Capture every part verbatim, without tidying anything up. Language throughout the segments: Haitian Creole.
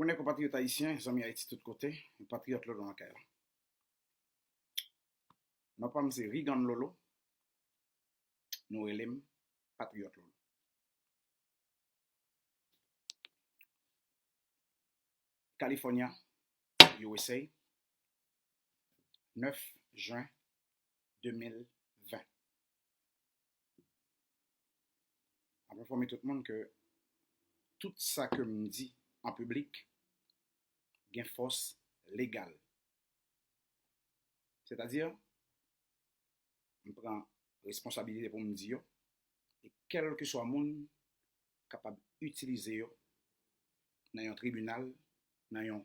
Konnen konpatriyòt ayisyen, zanmi Ayiti tout kote, patriyòt Lolo nan kay la. Non pa m se Rigan Lolo, nou rele m Patriyòt Lolo. California, U S A, nèf jen de mil ven. M ap enfòme tout moun ke tout sa ke m di an piblik gen fòs legal. Sètadi, m pran responsabilite pou m di yo, e kèlkeswa moun kapab itilize yo nan yon tribinal, nan yon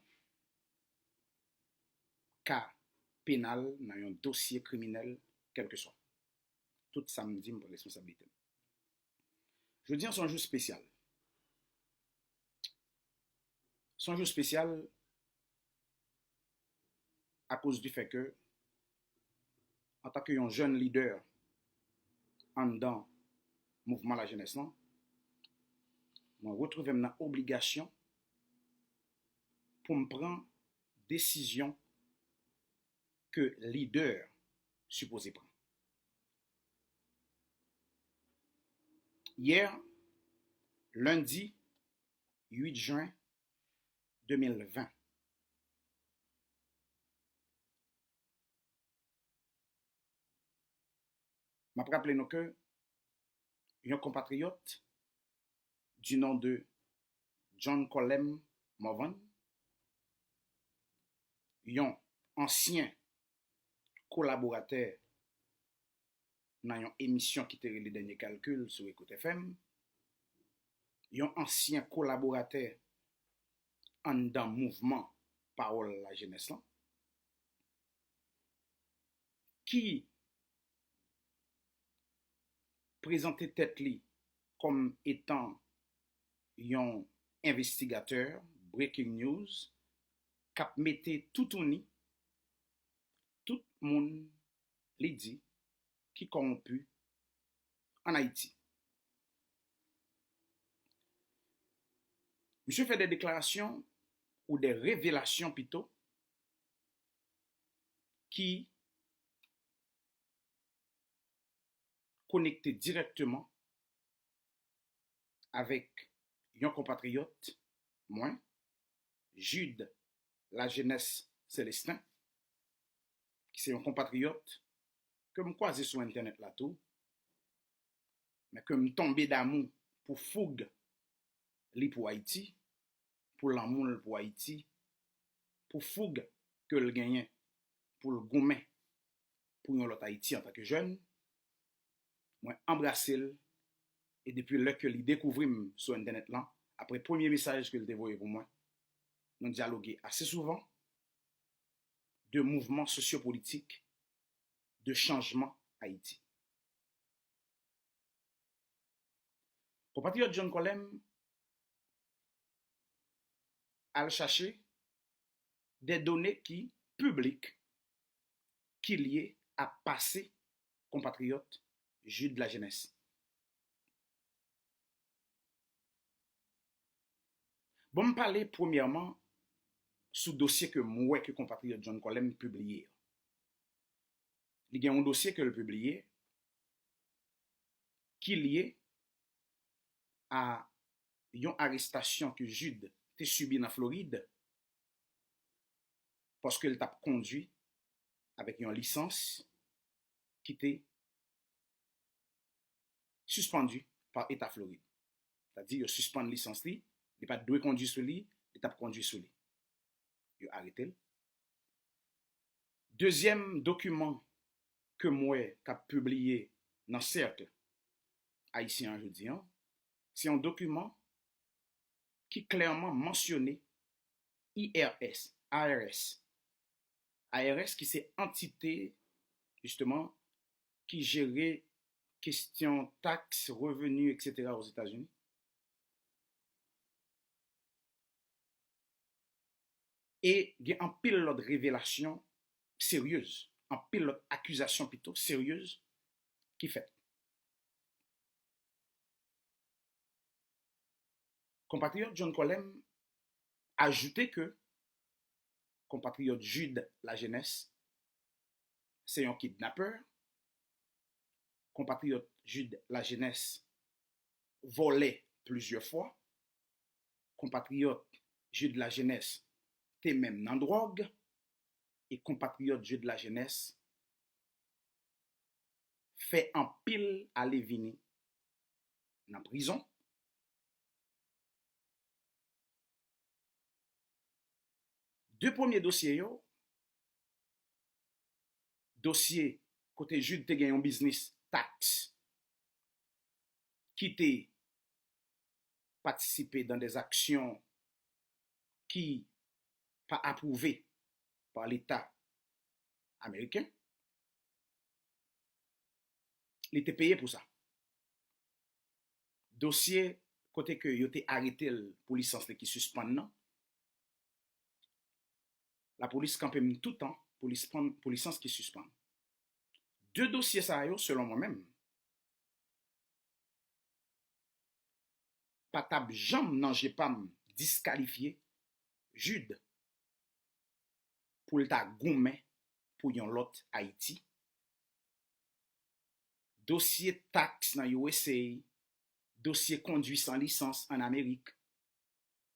ka penal, nan yon dosye kriminèl, kèlkeswa. Tout sa m di, m pran responsabilite m. Jodi a se yon jou espesyal. Se yon jou espesyal akoz di fè ke, antanke yon jèn lidè anndan mouvman lajenès lan, mwen retwouve m nan obligasyon pou m pran desizyon ke lidè sipoze pran. Yè, lendi uit jen de mil ven, m ap raple nou ke yon konpatriyòt du nom de John Colem Morvan, yon ansyen kolaboratè nan yon emisyon ki te rele Dènye Kalkil sou Ekout F M, yon ansyen kolaboratè anndan mouvman Pawòl Lajenès lan, ki prezante tèt li kòm etan yon envestigatè, breaking news, k ap mete toutouni tout moun li di ki kòwonpi ann Ayiti. Misye fè de deklarasyon ou de revelasyon pito ki konekte dirèkteman avèk yon konpatriyòt mwen, Jude Lajeunesse Célestin, ki se yon konpatriyòt ke m kwaze sou entènèt la tou, men ke m tonbe damou pou foug li pou Ayiti, pou lanmou l pou Ayiti, pou foug ke l genyen pou l goumen pou yon lòt Ayiti antanke jèn. Mwen anbrase l, e depi lè ke li dekouvri m sou entènèt lan, apre premye mesaj ke l te voye pou mwen, nou dyaloge ase souvan de mouvman sosyopolitik, de chanjman Ayiti. Konpatriyòt John Colem al chache de done ki piblik, ki lye a pase konpatriyòt Jude Lajeunesse. Bon, m pale premyèman sou dosye ke m wè ke konpatriyòt John Colem pibliye a. Li gen yon dosye ke l pibliye ki lye a yon arestasyon ke Jude te sibi nan Florid, paske l t ap kondwi avèk yon lisans ki te sispann pa Eta Florid. Sètadi, yo sispann lisans li, li pa t dwe kondwi sou li, li t ap kondwi sou li. Yo arete l. Dezyèm dokiman ke m wè k ap pibliye nan sèk ayisyen an jodi an, se yon dokiman ki klèman mansyone I R S, I R S. I R S ki se antite, jisteman, ki jere kesyon taks, reveni, etsetera Ozetazini. E gen anpil lòt revelasyon seryez, anpil lòt akizasyon pito seryez ki fèt. Konpatriyòt John Colem Ajoute ke konpatriyòt Jude Lajeunesse se yon kidnapè, konpatriyòt Jude Lajeunesse vòlè plizyè fwa, konpatriyòt Jude Lajeunesse te menm nan dwòg, e konpatriyòt Jude Lajeunesse fè anpil ale vini nan prizon. De premye dosye yo, dosye kote Jude te gen yon biznis taks ki te patisipe dan des aksyon ki pa apwouve pa Leta ameriken, li te peye pou sa. Dosye kote ke yo te arete l pou lisans li ki sispann nan, lapolis kanpe m toutan pou lisans, pou lisans ki sispann. De dosye sa yo, selon mwen menm, pa t ap janm nan je pa m diskalifye Jude pou l ta goumen pou yon lòt Ayiti. Dosye taks nan U S A, dosye kondwi san lisans ann Amerik,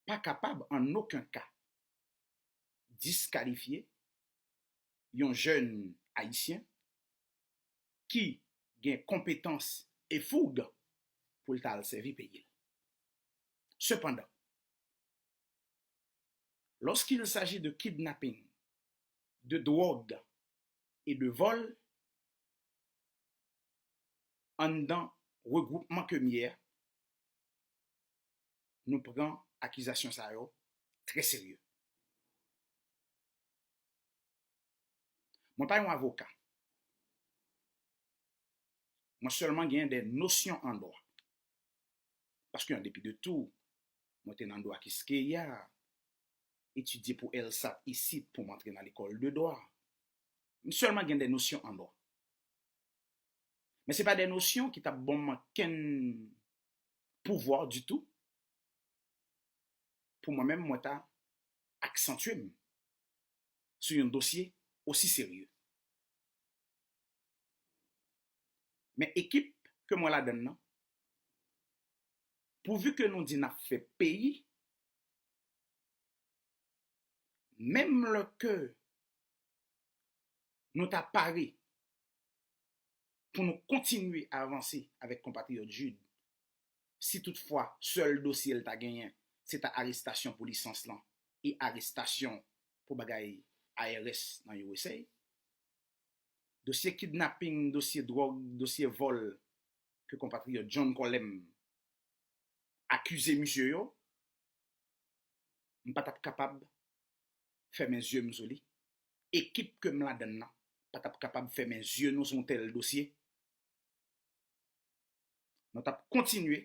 pa kapab an okenn ka diskalifye yon jèn ayisyen ki gen konpetans e foug pou l ta al sèvi peyi l. Sepandan, lorsqu'il s'agit de kidnapping, de drogue et de vol, anndan regwoupman ke m ye a, nou pran akizasyon sa yo trè serye. Mwen pa yon avoka. Mwen sèlman gen de nosyon an dwa. Paske an depi de tou, mwen te nan dwa Kiskeya, etidye pou LSAT isit pou m antre nan lekòl de dwa. M sèlman gen de nosyon an dwa. Men se pa de nosyon ki t ap ban m ankenn pouvwa ditou pou mwen menm mwen ta aksantye m sou yon dosye osi serye. Men ekip ke mwen ladann nan, pouvi ke nou di n ap fè peyi, menm lè ke nou ta pare pou nou kontinye avanse avèk konpatriyòt Jude, si toutfwa sèl dosye l ta genyen se ta arestasyon pou lisans lan e arestasyon pou bagay I R S nan U S A, dosye kidnaping, dosye dwòg, dosye vòl ke konpatriyòt John Colem akize misye yo, m pa t ap kapab fèmen zye m sou li. Ekip ke m ladann nan pa t ap kapab fèmen zye nou sou yon tèl dosye. Nou t ap kontinye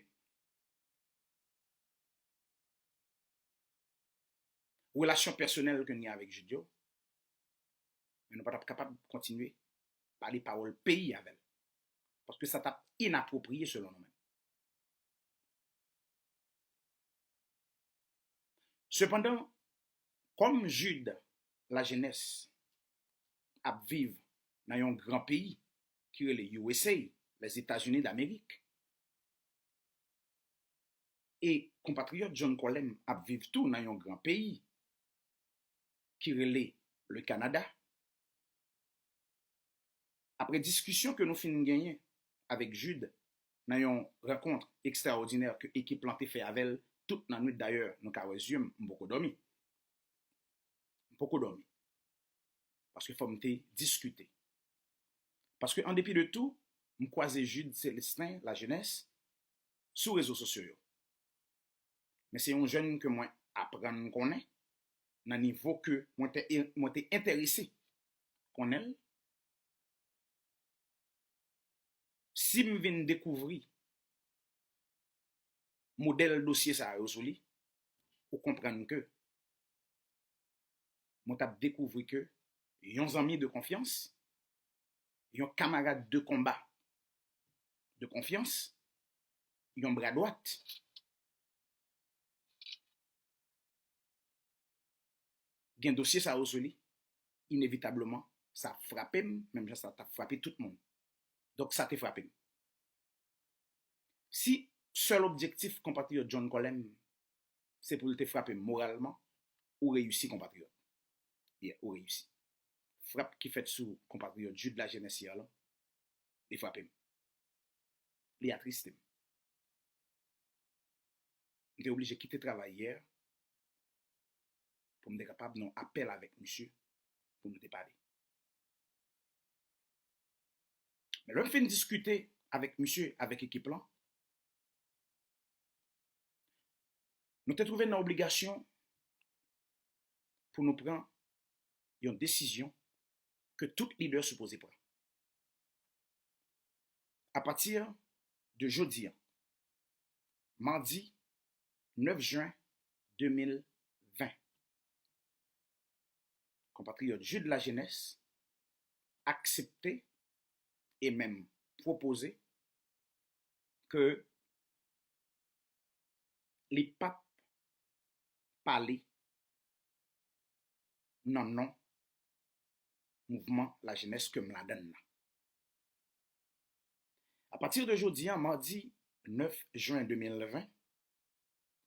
relasyon pèsonèl ke n gen avèk Jude yo, men nou pa t ap kapab kontinye pale pawòl peyi avè l. Paske sa t ap inapwopriye selon nou menm. Sepandan, kòm Jude Lajeunesse ap viv nan yon gran peyi ki rele U S A, Lèzetazini Damerik, e konpatriyòt John Colem ap viv tou nan yon gran peyi ki rele le Kanada. Apre diskisyon ke nou fin genyen avèk Jude nan yon rankont ekstraòdinè ke ekip lan te fè avè l tout nannwit, dayè, nou ka wè zye m, m poko dòmi. M poko dòmi. Paske fò m te diskite. Paske an depi de tou, m kwaze Jude Célestin Lajeunesse sou rezo sosyo yo. Men se yon jèn ke mwen aprann konnen nan nivo ke mwen te, mwen te enterese konnen l. Si m vin dekouvri modèl dosye sa yo sou li, ou konprann ke mwen t ap dekouvri ke yon zanmi de konfyans, yon kamarad de konba de konfyans, yon bra dwat, gen dosye sa yo sou li, inevitableman, sa ap frape m, menm jan sa t ap frape tout moun. Donk, sa te frape m. Si sèl objektif konpatriyòt John Colem, se pou l te frape m moralman, ou reyisi, konpatriyòt. Yeah, ou reyisi. Frap ki fèt sou konpatriyòt Jude Lajeunesse yè la, li frape m. Li atriste m. M te oblije kite travay yè pou m te kapab nan apèl avèk misye pou nou te pale. Men lè m fin diskite avèk misye, avèk ekip lan, nou te twouve n nan obligasyon pou nou pran yon desizyon ke tout lidè sipoze pran. Apati de jodi a, madi nèf jen de mil ven, konpatriyòt Jude Lajeunesse aksepte e menm pwopoze ke li p ap pale nan non mouvman lajenès ke m ladann nan. Apati de jodi a, madi nèf jen de mil ven,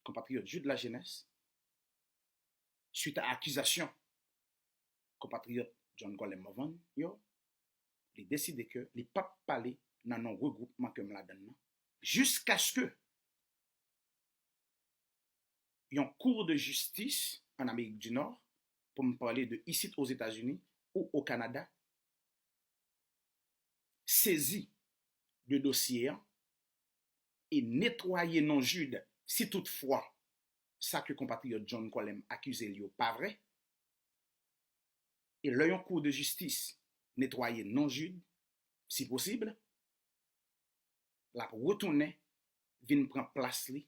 konpatriyòt Jude Lajeunesse, swit a akizasyon konpatriyòt John Colem Morvan yo, li deside ke li p ap pale nan non regwoupman ke m ladann nan, jiskaske yon kou de jistis an Amerik di Nò, pou m pale de isit Ozetazini ou o Kanada, sezi de dosye an e netwaye non Jude, si toutfwa sa ke konpatriyòt John Colem akize l yo pa vrè. E lè yon kou de jistis netwaye non Jude, si posib, l ap retounen vin pran plas li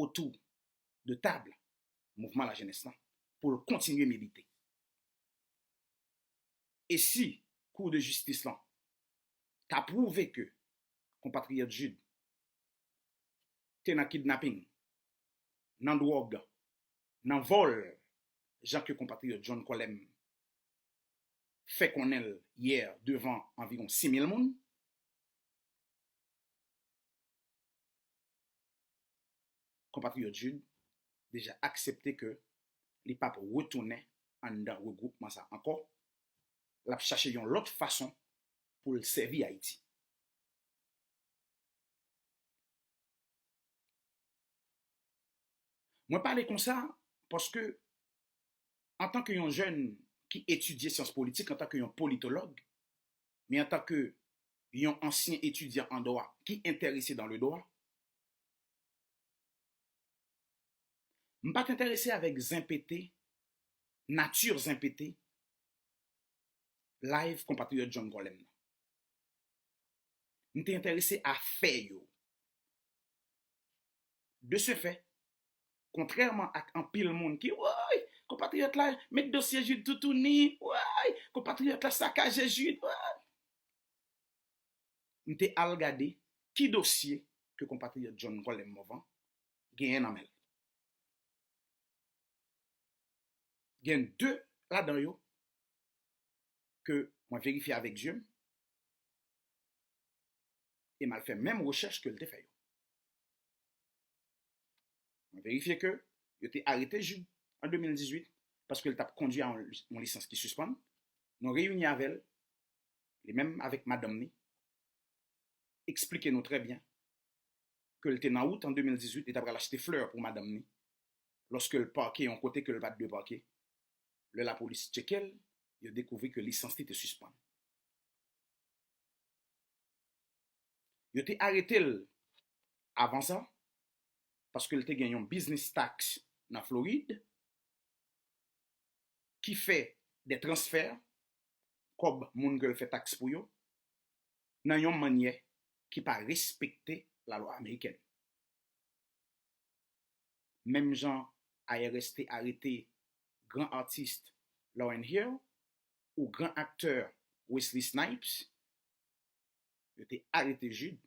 otou de tab mouvman lajenès lan pou l kontinye milite. E si kou de jistis lan ta pwouve ke konpatriyòt Jude te nan kidnaping, nan dwòg, nan vòl, jan ke konpatriyòt John Colem fè konnen l yè devan anviwon sis mil moun, konpatriyòt Jude deja aksepte ke li p ap retounen anndan regwoupman sa ankò. L ap chache yon lòt fason pou l sèvi Ayiti. Mwen pale konsa paske, antanke yon jèn ki etidye syans politik, antanke yon politològ, men antanke yon ansyen etidyan an dwa ki enterese dans le droit, m pa t enterese avèk zen pete, nati zen pete live konpatriyòt John Colem nan. M te enterese a fè yo. De ce fait, kontrèman ak anpil moun ki, woy, konpatriyòt la met dosye Jude toutouni, woy, konpatriyòt la sakaje Jude, woy. M te al gade ki dosye ke konpatriyòt John Colem Morvan genyen nan men l. Gen de ladan yo ke mwen verifye avèk zye m, e m al fè menm rechèch ke l te fè yo. Mwen verifye ke yo te arete Jude an de mil dizuit paske l t ap kondui a yon, yon lisans ki sispann. Nou reyini avè l, li menm avèk madanm ni, eksplike nou trè byen ke l te nan wout an de mil dizuit, li t ap pral achte flè pou madanm ni, lòske l pake yon kote ke l pa t dwe pake. Lè lapolis tcheke l, yo dekouvri ke lisans li te sispann. Yo te arete l avan sa, paske l te gen yon biznis taks nan Florid, ki fè de transfè kòb moun ke l fè taks pou yo, nan yon mannyè ki pa respekte lalwa amerikèn. Menm jan I R S te arete gran atis Lauryn Hill ou gran aktè Wesley Snipes, yo te arete Jude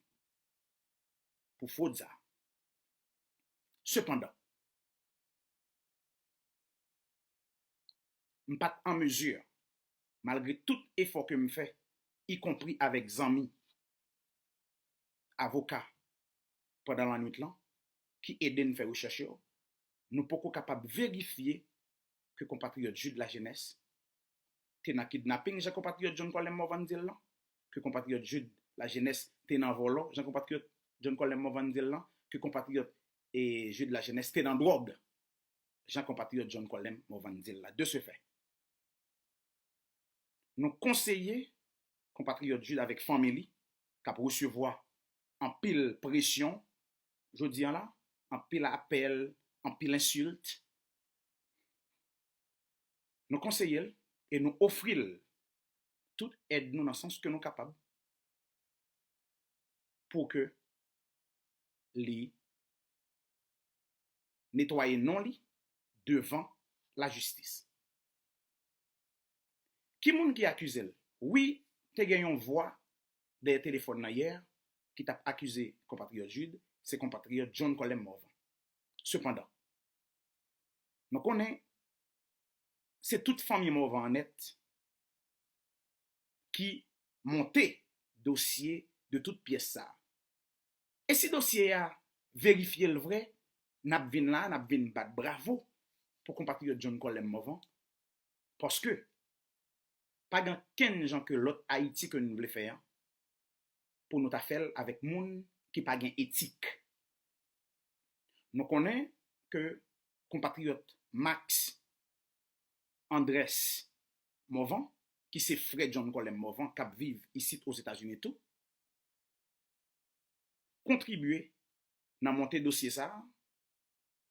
pou fwod sa. Sepandan, m pa t an mezi, malgre tout efò ke m fè, ikonpri avèk zanmi, avoka, pandan lannwit lan, ki ede n fè rechèch yo, nou poko kapab verifye ke konpatriyòt Jude Lajeunesse te nan kidnaping, jan konpatriyòt John Colem Morvan di l lan, ke konpatriyòt Jude Lajeunesse te nan vòlò, jan konpatriyòt John Colem Morvan di l lan, ke konpatriyòt, e, Jude Lajeunesse te nan dwòg, jan konpatriyòt John Colem Morvan di l la. De ce fait, nou konseye konpatriyòt Jude avèk fanmi li, k ap resevwa anpil presyon jodi a la, anpil apèl, anpil ensilt. Nou konseye l e nou ofri l tout èd nou nan sans ke nou kapab pou ke li netwaye non li devan lajistis. Ki moun ki akize l? Wi, te gen yon vwa dèyè telefòn nan yè ki t ap akize konpatriyòt Jude, se konpatriyòt John Colem Morvan. Sepandan, nou konnen se tout fanmi Morvan an nèt ki monte dosye de tout pyès sa a. E si dosye a verifye l vre, n ap vin la, n ap vin bat bravo pou konpatriyòt John Colem Morvan, paske pa gen kenn jan ke lòt Ayiti ke nou vle fè an, pou nou ta fè l avèk moun ki pa gen etik. Nou konnen ke konpatriyòt Max Andrès Morvan, ki se frè John Colem Morvan, k ap viv isit Ozetazini tou, kontribye nan monte dosye sa a,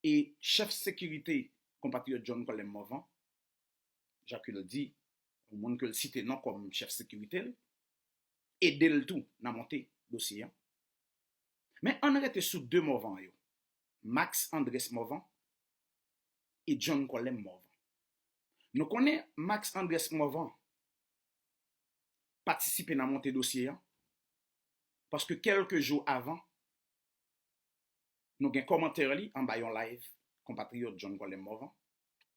e chèf sekirite konpatriyòt John Colem Morvan, jan ke l di, yon moun ke l site non kòm chèf sekirite l, ede l tou nan monte dosye an. Men ann rete sou de Morvan yo, Max Andrès Morvan e John Colem Morvan. Nou konnen Max Andrès Morvan patisipe nan monte dosye an, paske kèlke jou avan, nou gen kòmantè li anba yon live konpatriyòt John Colem Morvan,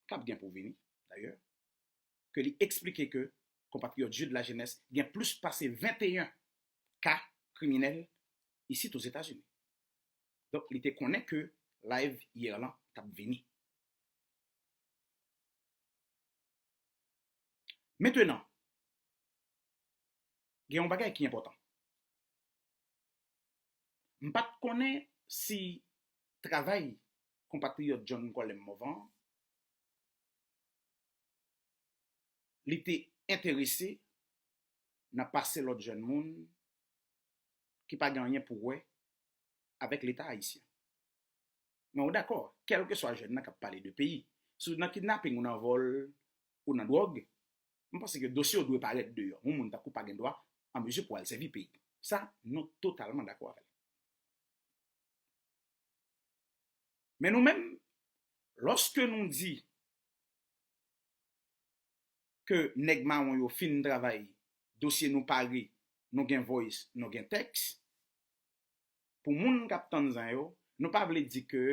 k ap gen pou vini, dayè, ke li eksplike ke konpatriyòt Jude Lajeunesse gen plis pase venteyen ka kriminèl isit Ozetazini. Donk, li te konnen ke live yè lan t ap vini. Mentenan, gen yon bagay ki enpòtan. M pa t konnen si travay konpatriyòt John Colem Morvan li te enterese nan pase lòt jèn moun ki pa gen anyen pou wè avèk Leta ayisyen. Men w dakò, kèlkeswa jèn nan k ap pale de peyi, si w nan kidnaping ou nan vòl ou nan dwòg, m panse ke dosye w dwe parèt deyò. Yon moun tankou w pa gen dwa an mezi pou w al sèvi peyi. Sa, nou totalman dakò avè l. Men nou menm, lòske nou di ke nèg mawon yo fin travay, dosye nou pare, nou gen voice, nou gen tèks, pou moun k ap tann zan yo, nou pa vle di ke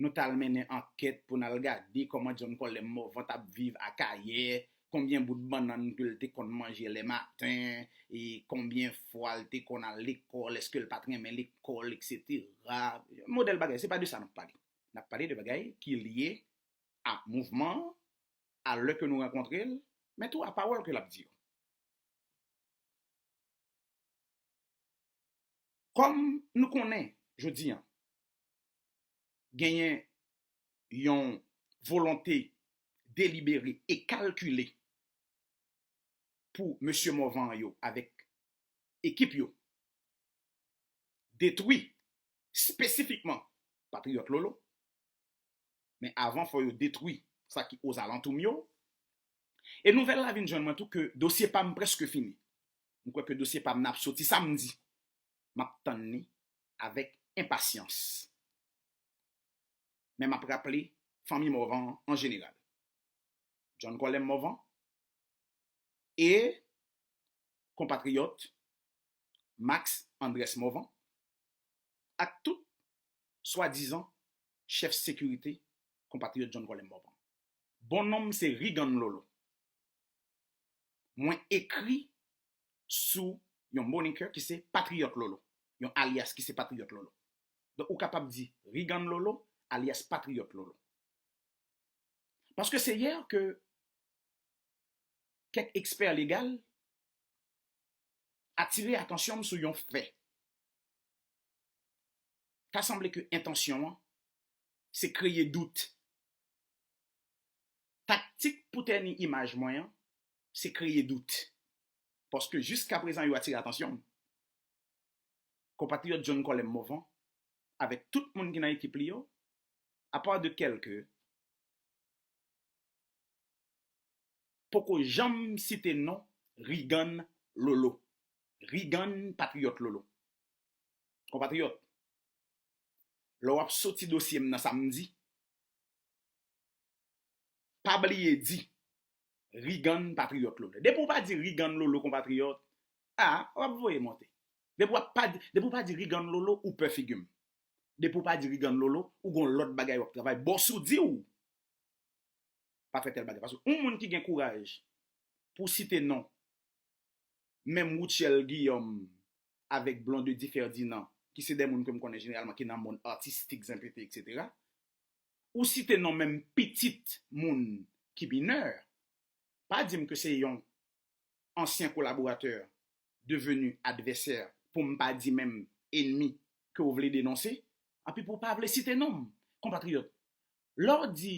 nou t al mennen ankèt pou n al gade kòman John Colem Morvan t ap viv Akayè, konbyen bout bannann ke l te konn manje lè maten, e konbyen fwa l te konn al lekòl, èske l pa t renmen lekòl, etsetera. Modèl bagay, se pa de sa n ap pale. N ap pale de bagay ki lye a mouvman an, a lè ke nou rankontre l, men tou a pawòl ke l ap di yo. Kòm nou konnen, jodi a, genyen yon volonte delibere e kalkile pou mesye Morvan yo avèk ekip yo detwi espesifikman Patriyòt Lolo, men avan, fò yo detwi sa ki ozalantou m yo. E nouvèl la vin jwenn mwen tou ke dosye pa m prèske fini. M kwè ke dosye pa m nan ap soti samdi. M ap tann li avèk enpasyans. Men m ap raple fanmi Morvan an an jeneral. John Colem Morvan e konpatriyòt Max Andrès Morvan ak tout swadizan chèf sekirite konpatriyòt John Colem Morvan. Bon non m se Rigann Lolo. Mwen ekri sou yon moniker ki se Patriyòt Lolo, yon alyas ki se Patriyòt Lolo. Donk, ou kapab di Rigann Lolo, alyas Patriyòt Lolo. Paske se yè ke kèk ekspè legal atire atansyon m sou yon fè. Ta sanble ke entansyon an, se kreye dout. Taktik pou tèni imaj mwen an, se kreye dout. Paske jiskaprezan yo atire atansyon m. Konpatriyòt John Colem Morvan, avèk tout moun ki nan ekip li yo, apa de kèlke, poko janm site non Rigann Lolo. Rigann Patriyòt Lolo. Konpatriyòt, lè w ap soti dosye m nan samdi, pa bliye di Rigann Patriyòt Lolo. Depi w pa di Rigann Lolo, konpatriyòt, a, w ap voye monte. Depi w ap pa di, depi w pa di Rigann Lolo, ou pè figi m. Depi w pa di Rigann Lolo, ou gon lòt bagay w ap travay. Bòs ou di w pa fè tèl bagay. Paske yon moun ki gen kouraj pou site non menm Rutshelle Guillaume avèk Blondedy Ferdinand, ki se de moun ke m konnen jeneralman ki nan mond atistik, zanpete, etsetera, ou site non menm pitit moun ki minè, pa di m ke se yon ansyen kolaboratè deveni advèsè pou m pa di menm enmi ke w vle denonse, anpi pou w pa vle site non m, konpatriyòt. Lè w di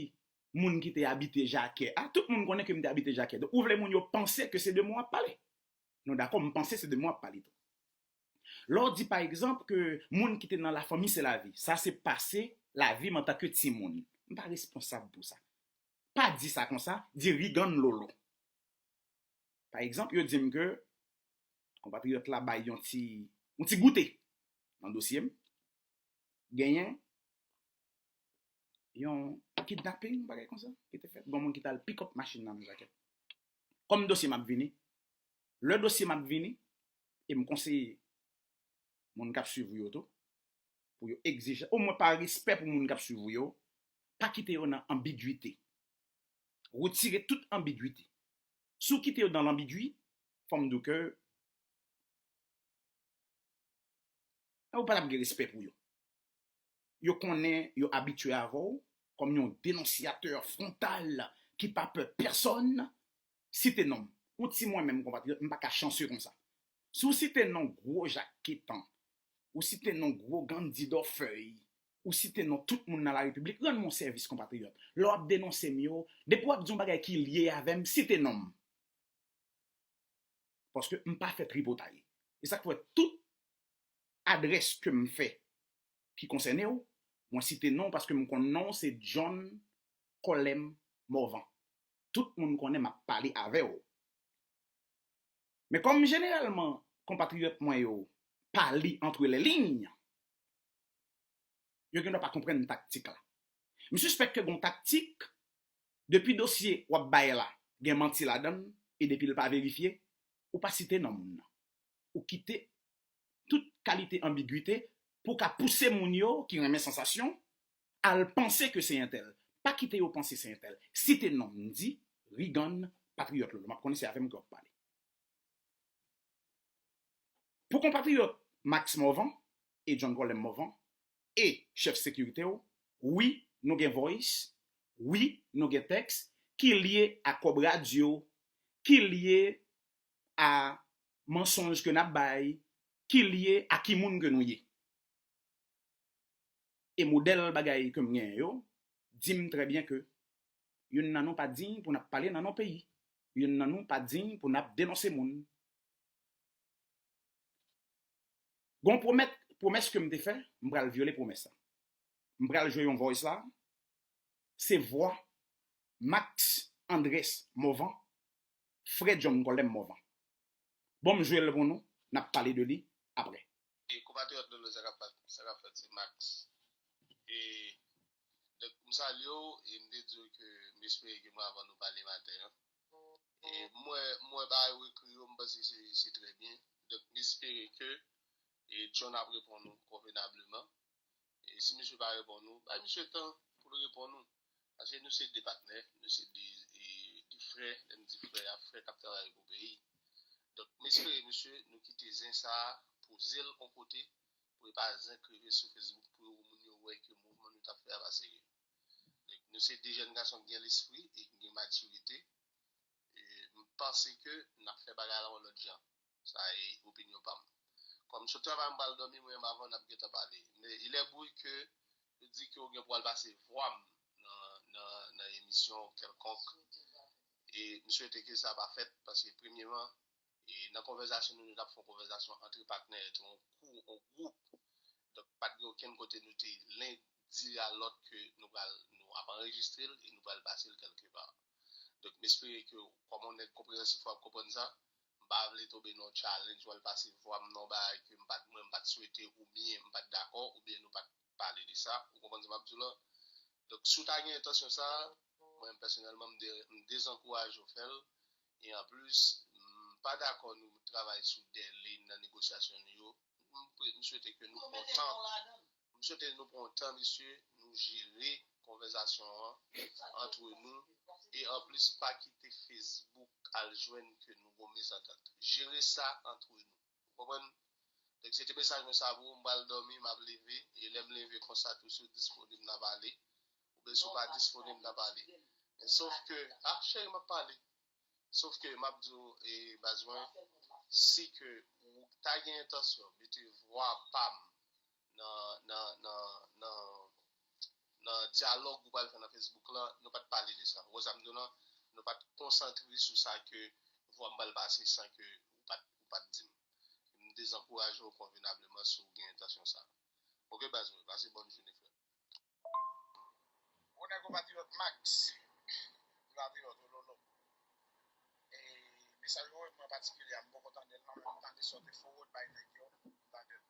moun ki te abite Jakè, a, tout moun konnen ke m te abite Jakè. Donk, ou vle moun yo panse ke se de mwen w ap pale. Nou dakò, m panse se de mwen w ap pale tou. Lè w di, pa egzanp, ke moun ki te nan lafanmi se lavi, sa se pase lavi m antanke timoun. M pa responsab pou sa. Pa di sa konsa, di Rigann Lolo. Pa egzanp, yo di m ke konpatriyòt la bay yon ti, yon ti goute nan dosye m. Genyen yon kidnaping, bagay konsa, ki te fèt. Gon moun ki t al pick up machin nan nan Jakè. Kòm dosye m ap vini, lè dosye m ap vini, e m konseye moun k ap swiv ou yo tou, pou yo egzije, omwen pa respè pou moun k ap swiv ou yo, pa kite yo nan anbigite. Retire tout anbigite. Si w kite yo nan lanbigui, fò m di w ke ou pa t ap gen respè pou yo. Yo konnen yo abitye avè w kòm yon denonsiyatè fwontal ki pa pè pèsòn. Site non m. Yon ti mwen menm, konpatriyòt, m pa ka chanse konsa. Si w site non gwo Jak Ketan, ou site non gwo Gandhi Dorfeuille, ou site non tout moun nan larepiblik, rann mwen yon sèvis, konpatriyòt. Lè w ap denonse m yo, depi w ap di yon bagay ki lye avè m, site non m. Paske m pa fè tripotay. E sa k fè tout adrès ke m fè ki konsène w, mwen site non w paske m konn non w se John Colem Morvan. Tout moun konnen m ap pale avè w. Men kòm jeneralman konpatriyòt mwen yo pa li entre les lignes, yo gendwa pa konprann taktik la. M sispèk ke gon taktik, depi dosye w ap bay la gen manti ladan l, e depi l pa verifye, ou pa site non moun nan. Ou kite tout kalite anbigite pou w ka pouse moun yo ki renmen sansasyon al panse ke se entèl. Pa kite yo panse se entèl. Site non m, di Rigann Patriyòt Lolo. M ap konnen se avè m ke w ap pale. Pou konpatriyòt Max Morvan e John Colem Morvan e chèf sekirite w, wi, nou gen voice, wi, nou gen tèks ki lye a kòb radyo, ki lye a mansonj ke n ap bay, ki lye a ki moun ke nou ye. E modèl bagay ke m genyen yo di m trè byen ke youn nan nou pa diy pou n ap pale nan non peyi. Youn nan nou pa diy pou n ap denonse moun. Gon pwomèt, pwomès ke m te fè, m pral vyole pwomès la. M pral jwe yon voice la. Se vwa Max Andrès Morvan, frè John Colem Morvan. Bon, m jwe l pou nou, n ap pale de li apre. E konpatriyòt Lolo, sa k ap fèt, sa k ap fèt, se Max. E, donk, m salye w, e m te di w ke m espere ke m avan nou pale maten an. E m wè, m wè bagay ou ekri yo, m panse se, se trè byen. Donk, m espere ke, e, John ap reponn ou konvenableman. E si misye pa reponn ou, bay misye tan pou l reponn ou. Paske nou se de patnè, nou se de, e, de frè, lè m di frè a, frè k ap travay pou peyi. Donk, m espere, mesye, nou kite zen sa a, poze l yon kote, pou e pa zen k rive sou Facebook, pou yo, moun yo wè ke mouvman nou t ap fè a pa serye. Donk, nou se de jèn gason ki gen lespri e ki gen matirite. E m panse ke n ap fè bagay la yon lòt jan. Sa e opinyon pa m. Kòm m sot travay, m pral dòmi, mwen menm avan n ap gentan pale. Men il est bruit que yo di ke yo gen pou al pase vwa m nan, nan, nan emisyon kèlkonk. E m swete ke sa pa fèt, paske premyeman, e nan konvèsasyon nou, nou t ap fè yon konvèsasyon antre patnè, yon kou, yon gwoup. Donk, pa t gen okenn kote nou te len di a lòt ke nou pral, nou ap anrejistre l e nou pral pase l kèlkepa. Donk, m espere ke, kòm yon nèg konpreyansif, w ap konprann sa. M pa vle tonbe nan yon challenge, w al pase vwa m nan yon bagay ke m pa t, mwen, m pa t swete, oubyen m pa t dakò, oubyen nou pa t pale de sa. Ou konprann sa m ap di w la? Donk, si w ta gen entansyon sa a, mwen, pèsonèlman, m de, m dezankouraje w fè l. E anplis, m pa dakò nou travay sou de liy nan negosyasyon nou yo. M pre-, m swete ke nou pran tan. M swete nou pran yon tan, mesye, nou jere konvèsasyon an antre nou. E anplis, pa kite Facebook al jwenn ke nou gon mezantant. Jere sa antre nou. Ou konprann? Donk, se te mesaj mwen sa pou ou. M pral dòmi, m ap leve. E lè m leve konsa tou, si w disponib, n a pale. Oubyen si w pa disponib, n a pale. Men sof ke, ah, cheri, m ap pale. Sof ke m ap di w, e, baz mwen, si ke ou ta gen entansyon mete vwa pa m nan, nan, nan, nan, nan dyalòg ou pral fè nan Facebook la, nou pa t pale de sa. Ou konn sa m di w lan, nou pa t konsantre sou sa ke vwa m pral pase san ke ou pa t, ou pa t di m. M dezankouraje w konvenableman si w gen entansyon sa. Oke, baz mwen, pase bòn jounen, frè. Onè konpatriyòt Max, patriyòt Ololo. E mesaj ou voye mwen patikilyè, m poko tande l non, men m tande sa w te fowòd bay nèg yo, m tande l.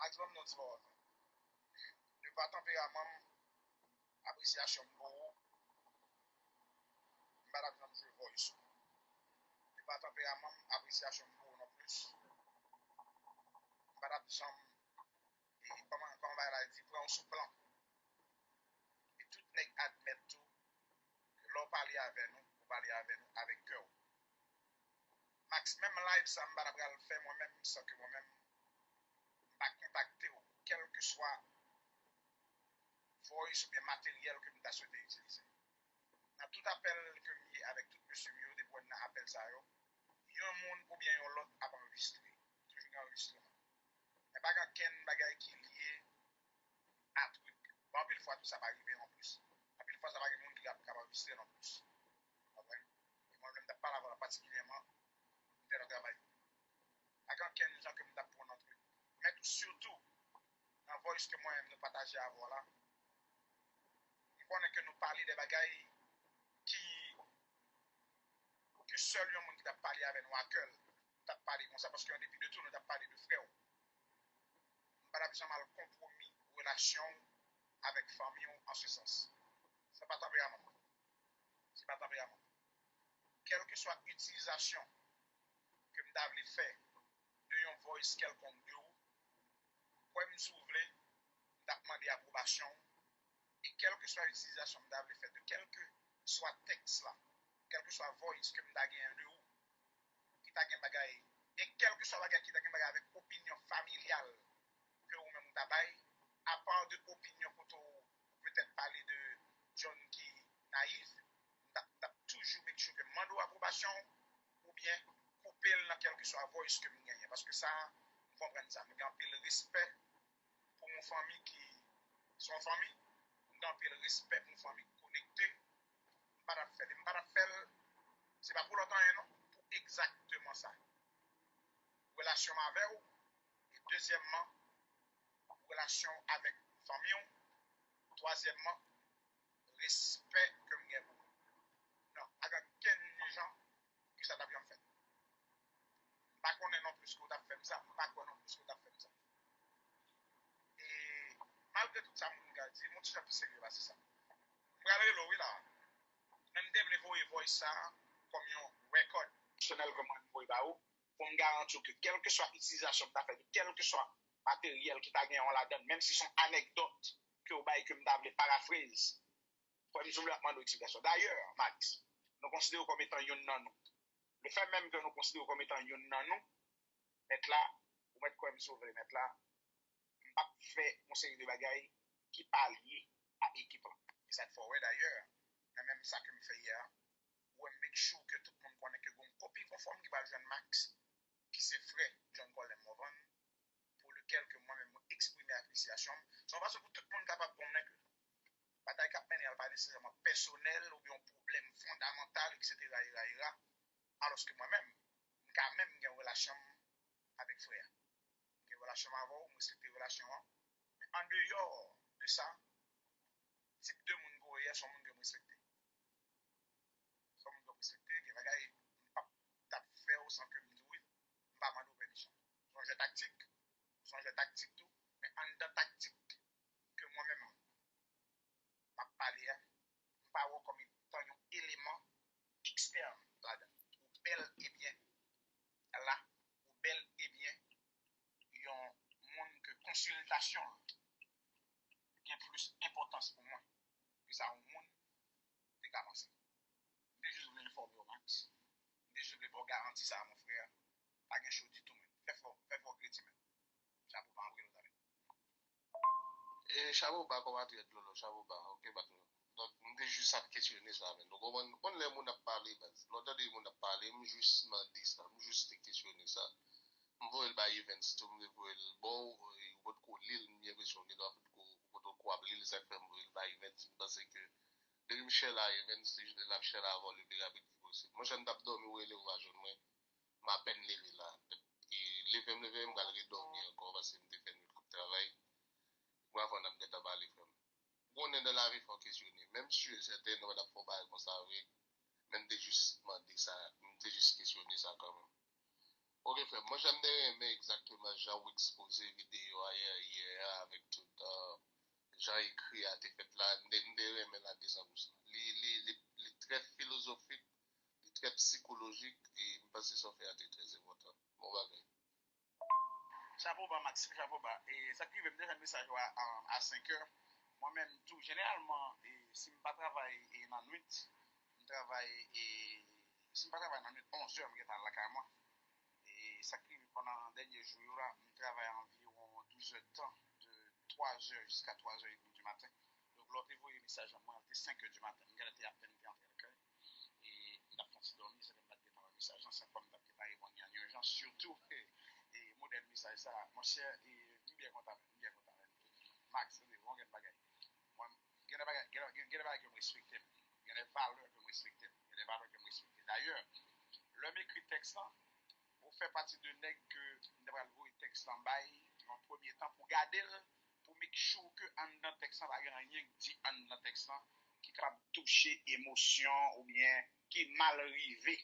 Max, ban m non ti pawòl non. De pa tanperaman m, apresyasyon m pou ou, m pa t ap janm jwe voice ou. De pa tanperaman m, apresyasyon m pou ou non plis, m pa t ap janm e kòman, kòman bagay la di, pran w sou plan. E tout nèg admèt tou ke lè w pale avè nou, ou pale avè nou avèk kè w. Max, menm live sa, m pa ta pral fè mwen menm san ke mwen menm, m pa kontakte w, kèlkeswa voice oubyen materyèl ke m ta swete itilize. Nan tout apèl ke m ye avèk tout mesye m yo, depi w wè m nan apèl sa yo, yon moun oubyen yon lòt ap anrejistre. Toujou gen anrejistreman. Men pa gen ankenn bagay ki lye a trik. Bon, anpil fwa tou sa pa rive non plis. Anpil fwa sa pa gen moun ki ap, k ap anrejistre non plis. Konprann? E mwen menm, m t ap pale avè w la patikilyèman, m te nan travay. Pa gen ankenn jan ke m t ap pran nan trik. Men tou, sitou, nan voice ke mwen menm nou pataje avè w la, m konnen ke nou pale de bagay ki, ke sèl yon moun ki t ap pale avè nou a kè l t ap pale konsa, paske an depi de tou, nou t ap pale de frè w. M pa t ap janm al konpwomi relasyon w avèk fanmi w an se sans. Se pa tanperaman mwen. Se pa tanperaman mwen. Kèlkeswa itilizasyon ke m ta vle fè de yon voice kèlkonk de ou, kwè m si w vle, m t ap mande apwobasyon w. E kèlkeswa itilizasyon m ta vle fè de kèlkeswa tèks la, kèlkeswa voice ke m ta genyen de ou, ki ta gen bagay, e kèlkeswa bagay ki ta gen bagay avèk opinyon familyal ke ou menm ou ta bay, apa de opinyon kote w ou petèt pale de John ki nayif, m t ap, m t ap toujou make sure ke m mande w apwobasyon w, oubyen koupe l nan kèlkeswa voice ke m genyen. Paske sa, m konprann sa. M gen anpil respè pou yon fanmi ki se yon fanmi. M gen anpil respè pou yon fanmi ki konekte. M pa t ap fè l. E m pa t ap fè l, se pa pou lòt anyen non, pou egzakteman sa. Relasyon m avè w, e dezyèmman, relasyon avèk fanmi w, twazyèmman, respè ke m gen pou ou. Non, pa gen okenn jan ke sa t ap janm fèt. M pa konnen non plis ke w t ap fè m sa, m pa kwè non plis ke w t ap fè m sa. E malgre tout sa moun ka di, m yon ti jan pi serye pase sa. M pral rele w wi la. Men m te vle voye voice sa a kòm yon record pèsonèl ke mwen m voye ba ou, pou m garanti w ke kèlkeswa itilizasyon m ta fè de kèlkeswa materyèl ki ta gen yon ladan l, menm si se yon anekdòt ke w bay ke m ta vle paraphrase, Frè m Souble ap mande w eksplikasyon. Dayè, Max, nou konsidere w kòm etan youn nan nou. Lefè menm ke nou konsidere w kòm etan youn nan nou, mèt la, ou mèt kwè m si w vle, mèt la, m p ap fè yon seri de bagay ki pa lye a ekip lan. E sa k fè w wè dayè, nan menm sa ke m fè yè a, ou wè m make sure ke tout moun konnen ke gen yon kopi konfòm ki pral jwenn Max, ki se frè John Colin Morvan, pou lekel ke mwen menm mwen eksprime apresyasyon m. Se yon fason pou tout moun kapab konnen ke batay k ap mennen an pa nesesèman pèsonèl oubyen yon pwoblèm fondamantal, etsetera, era, era. Alòske mwen menm, m ka menm gen yon relasyon m avèk frè a. M gen relasyon m avè w, m respekte relasyon an. Men andeyò de sa, tip de moun ke w ye a, se yon moun ke m respekte. Se yon moun ke m respekte, gen bagay m p ap t ap fè w san ke m di w wi, m pa mande w pèmisyon. Se yon jwè taktik, se yon jwè taktik tou, men anndan taktik ke mwen menm m ap pale a, m pa wè w kòm etan yon eleman ekstèn ladan. Ou bèl e byen la, ou bèl e byen yon moun ke konsiltasyon an gen plis enpòtans pou mwen ke sa yon moun te ka panse. M te jis vle enfòme w, Max. M te jis vle ba w garanti sa a, mon frè. Pa gen cho ditou, men. Fè fò, fè fò kredi, men. Chapo ba, antre nou talè. E chapo ba, konpatriyòt Lolo, chapo ba, ok, patnè. Donk, m te jis ap kesyone sa, men. Nou konprann, ou konn lè moun ap pale, baz. Lè w tande moun ap pale, m jis mande sa, m jis te kesyone sa. M voye l bay Evens tou, m te voye l ba w, e ou potko li l, m gen enpresyon w gen dwa potko, ou potko ap li l, sa k fè m voye l bay Evens, m panse ke depi m share l a Evens, li jwenn l ap share l avè w le pi rapid ki posib. Monchè, m t ap dòmi, ou rele, ou pa jwenn mwen, m apèn leve la. E leve m leve, m pral redòmi ankò, paske m te fè nwit k ap travay. Mwen avan n ap gentan pale, frè m. Ou konnen nan lavi fò w kesyone. Menm si e sèten, nou pa t ap fè yon bagay konsa vre, men m te jis mande sa, m te jis kesyone sa kanmenm. Ok, frè m, mwen jan m te renmen egzakteman jan w ekspoze videyo a yè, yè a avèk tout, euh, jan ekri a te fèt la, m te, m te renmen l a de san pousan. Li, li, li, li trè filozofik, li trè sikolojik, e m panse sa w fè a te trè enpòtan. Bon bagay. Chapo ba, Max, chapo ba. E sa k rive, m te jwenn mesaj ou a, a, a senk è. Mwen menm tou, jeneralman, e, si m pa travay, e, nan nwit, m travay, e, si m pa travay nan nwit, onz è, m gentan al lakay mwen. E sa k rive pandan dènye jou yo la, m travay anviwon douz è de tan, de twa è jiska twa è edmi di maten. Donk, lè w te voye mesaj lan, mwen, te senk è di maten. M genlè te apèn te antre lakay. E m t ap fè yon ti dòmi, se lè m pa t gentan wè mesaj lan, se kwa m t ap gentan reponn li an ijans, sitou, e, e modèl mesaj sa, monchè, e m byen kontan, m byen kontan, men. Max, tande, yon grenn bagay. Mwen, gen de bagay, gen, gen, gen de bagay ke m respekte, men. Gen de valè ke m respekte, men. Gen de valè ke m respekte. Dayè, lè m ekri tèks lan, ou fè pati de nèg ke m te pral voye tèks lan bay nan premye tan pou gade l, pou make sure ke anndan tèks lan pa gen anyen k di anndan tèks lan ki kapab touche emosyon oubyen ki mal rive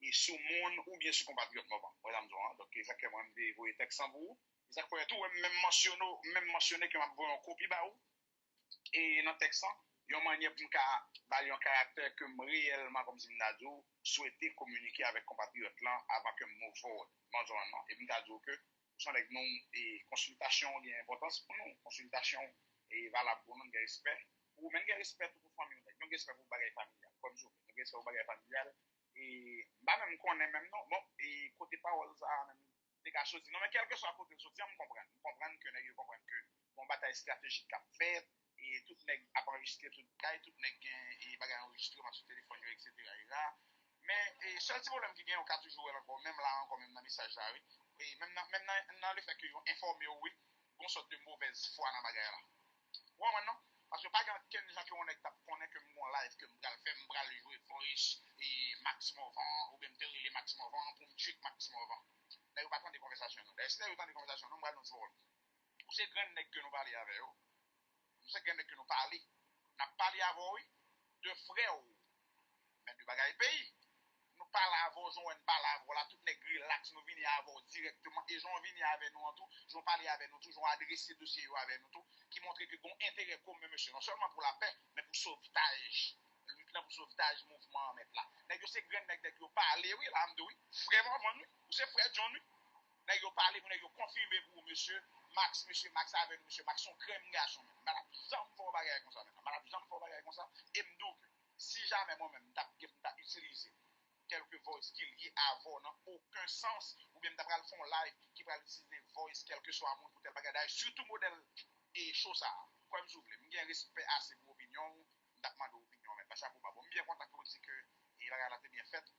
e sou moun oubyen sou konpatriyòt Mòvan. Ou wè sa m di w an? Donk, e sa k fè mwen m te voye tèks lan pou ou. E sa k fè tou, ou wè m menm mansyone, m menm mansyone ke m ap voye yon kopi ba ou. E nan tèks lan, yon mannyè pou m ka ba l yon karaktè ke m reyèlman, kòmsi m ta di w, swete kominike avèk konpatriyòt lan avan ke m move forward. Bon, Joanne, non? E m ta di w ke, ou se yon nèg nou, e konsiltasyon w gen enpòtans pou nou, konsiltasyon w, e valab pou nou, m gen respè pou ou, men m gen respè tou pou fanmi w, nèg. Nou gen respè pou bagay familyal, kòm Joven, nou gen respè pou bagay familyal, e m pa menm konnen menm non, bon, e kote pawòl sa a menm te ka soti. Non, men kèlkeswa kote l soti an, m konprann. M konprann ke nèg yo konprann ke gon batay estratejik k ap fèt, e tout nèg ap anrejistre tout bagay, tout nèg gen, e, bagay anrejistreman sou telefòn yo, etsetera, etsetera. Men, e, sèl ti pwoblèm ki gen, ou ka toujou wè l ankò, menm la ankò, menm nan mesaj la, wi. E, menm nan, menm nan, nan lefèt ke yo enfòme w, wi, gon sòt de movèz fwa nan bagay la. Ou konprann non? Paske pa gen okenn jan ke yon nèg t ap konnen ke m gon live ke m pral fè, m pral jwe voice e Max Morvan, oubyen m te rele Max Morvan pou m trick Max Morvan. Nèg yo pa tande konvèsasyon nou. Dayè, si nèg yo tande konvèsasyon nou, m pral di yon ti pawòl. Ou se grenn nèg ke nou pale avè yo. Nou se grenn nèg ke nou pale. N ap pale avè w, wi. De frè w. Men de bagay peyi. Nou pale avè w, jan w wè n pale avè w la, tout nèg rilaks, nou vini avè w dirèkteman. E jan w vini avè nou an tou, jan w pale avè nou tou, jan w adrese dosye yo avè nou tou, ki montre ke gon enterè komen, mesye, non sèlman pou lapè, men pou sovtaj. Lit lan pou sovtaj mouvman an mèt la. Nèg yo se grenn nèg, nèg yo pale, wi, la, m di w, wi. Frè Mòvan, wi. Ou se frè John, wi. Nèg yo pale pou nèg yo konfime pou ou, mesye Max, mesye Max avè nou, mesye Max se yon grenn gason, men. M pa t ap janm fè yon bagay konsa, men. M pa t ap janm fè yon bagay konsa. E m di w, jamè mwen menm m t ap gen pou m ta itilize kèlke voice ki lye avè w nan okenn sans, oubyen m ta pral fè yon live ki pral itilize voice kèlkeswa moun pou tèl bagay. Dayè, sitou modèl e show sa a. Kwè m si w vle, m gen respè ase pou opinyon w, m t ap mande w opinyon w, men pa chapo ba. Bon, m byen kontan ke w di ke e bagay la te byen fèt.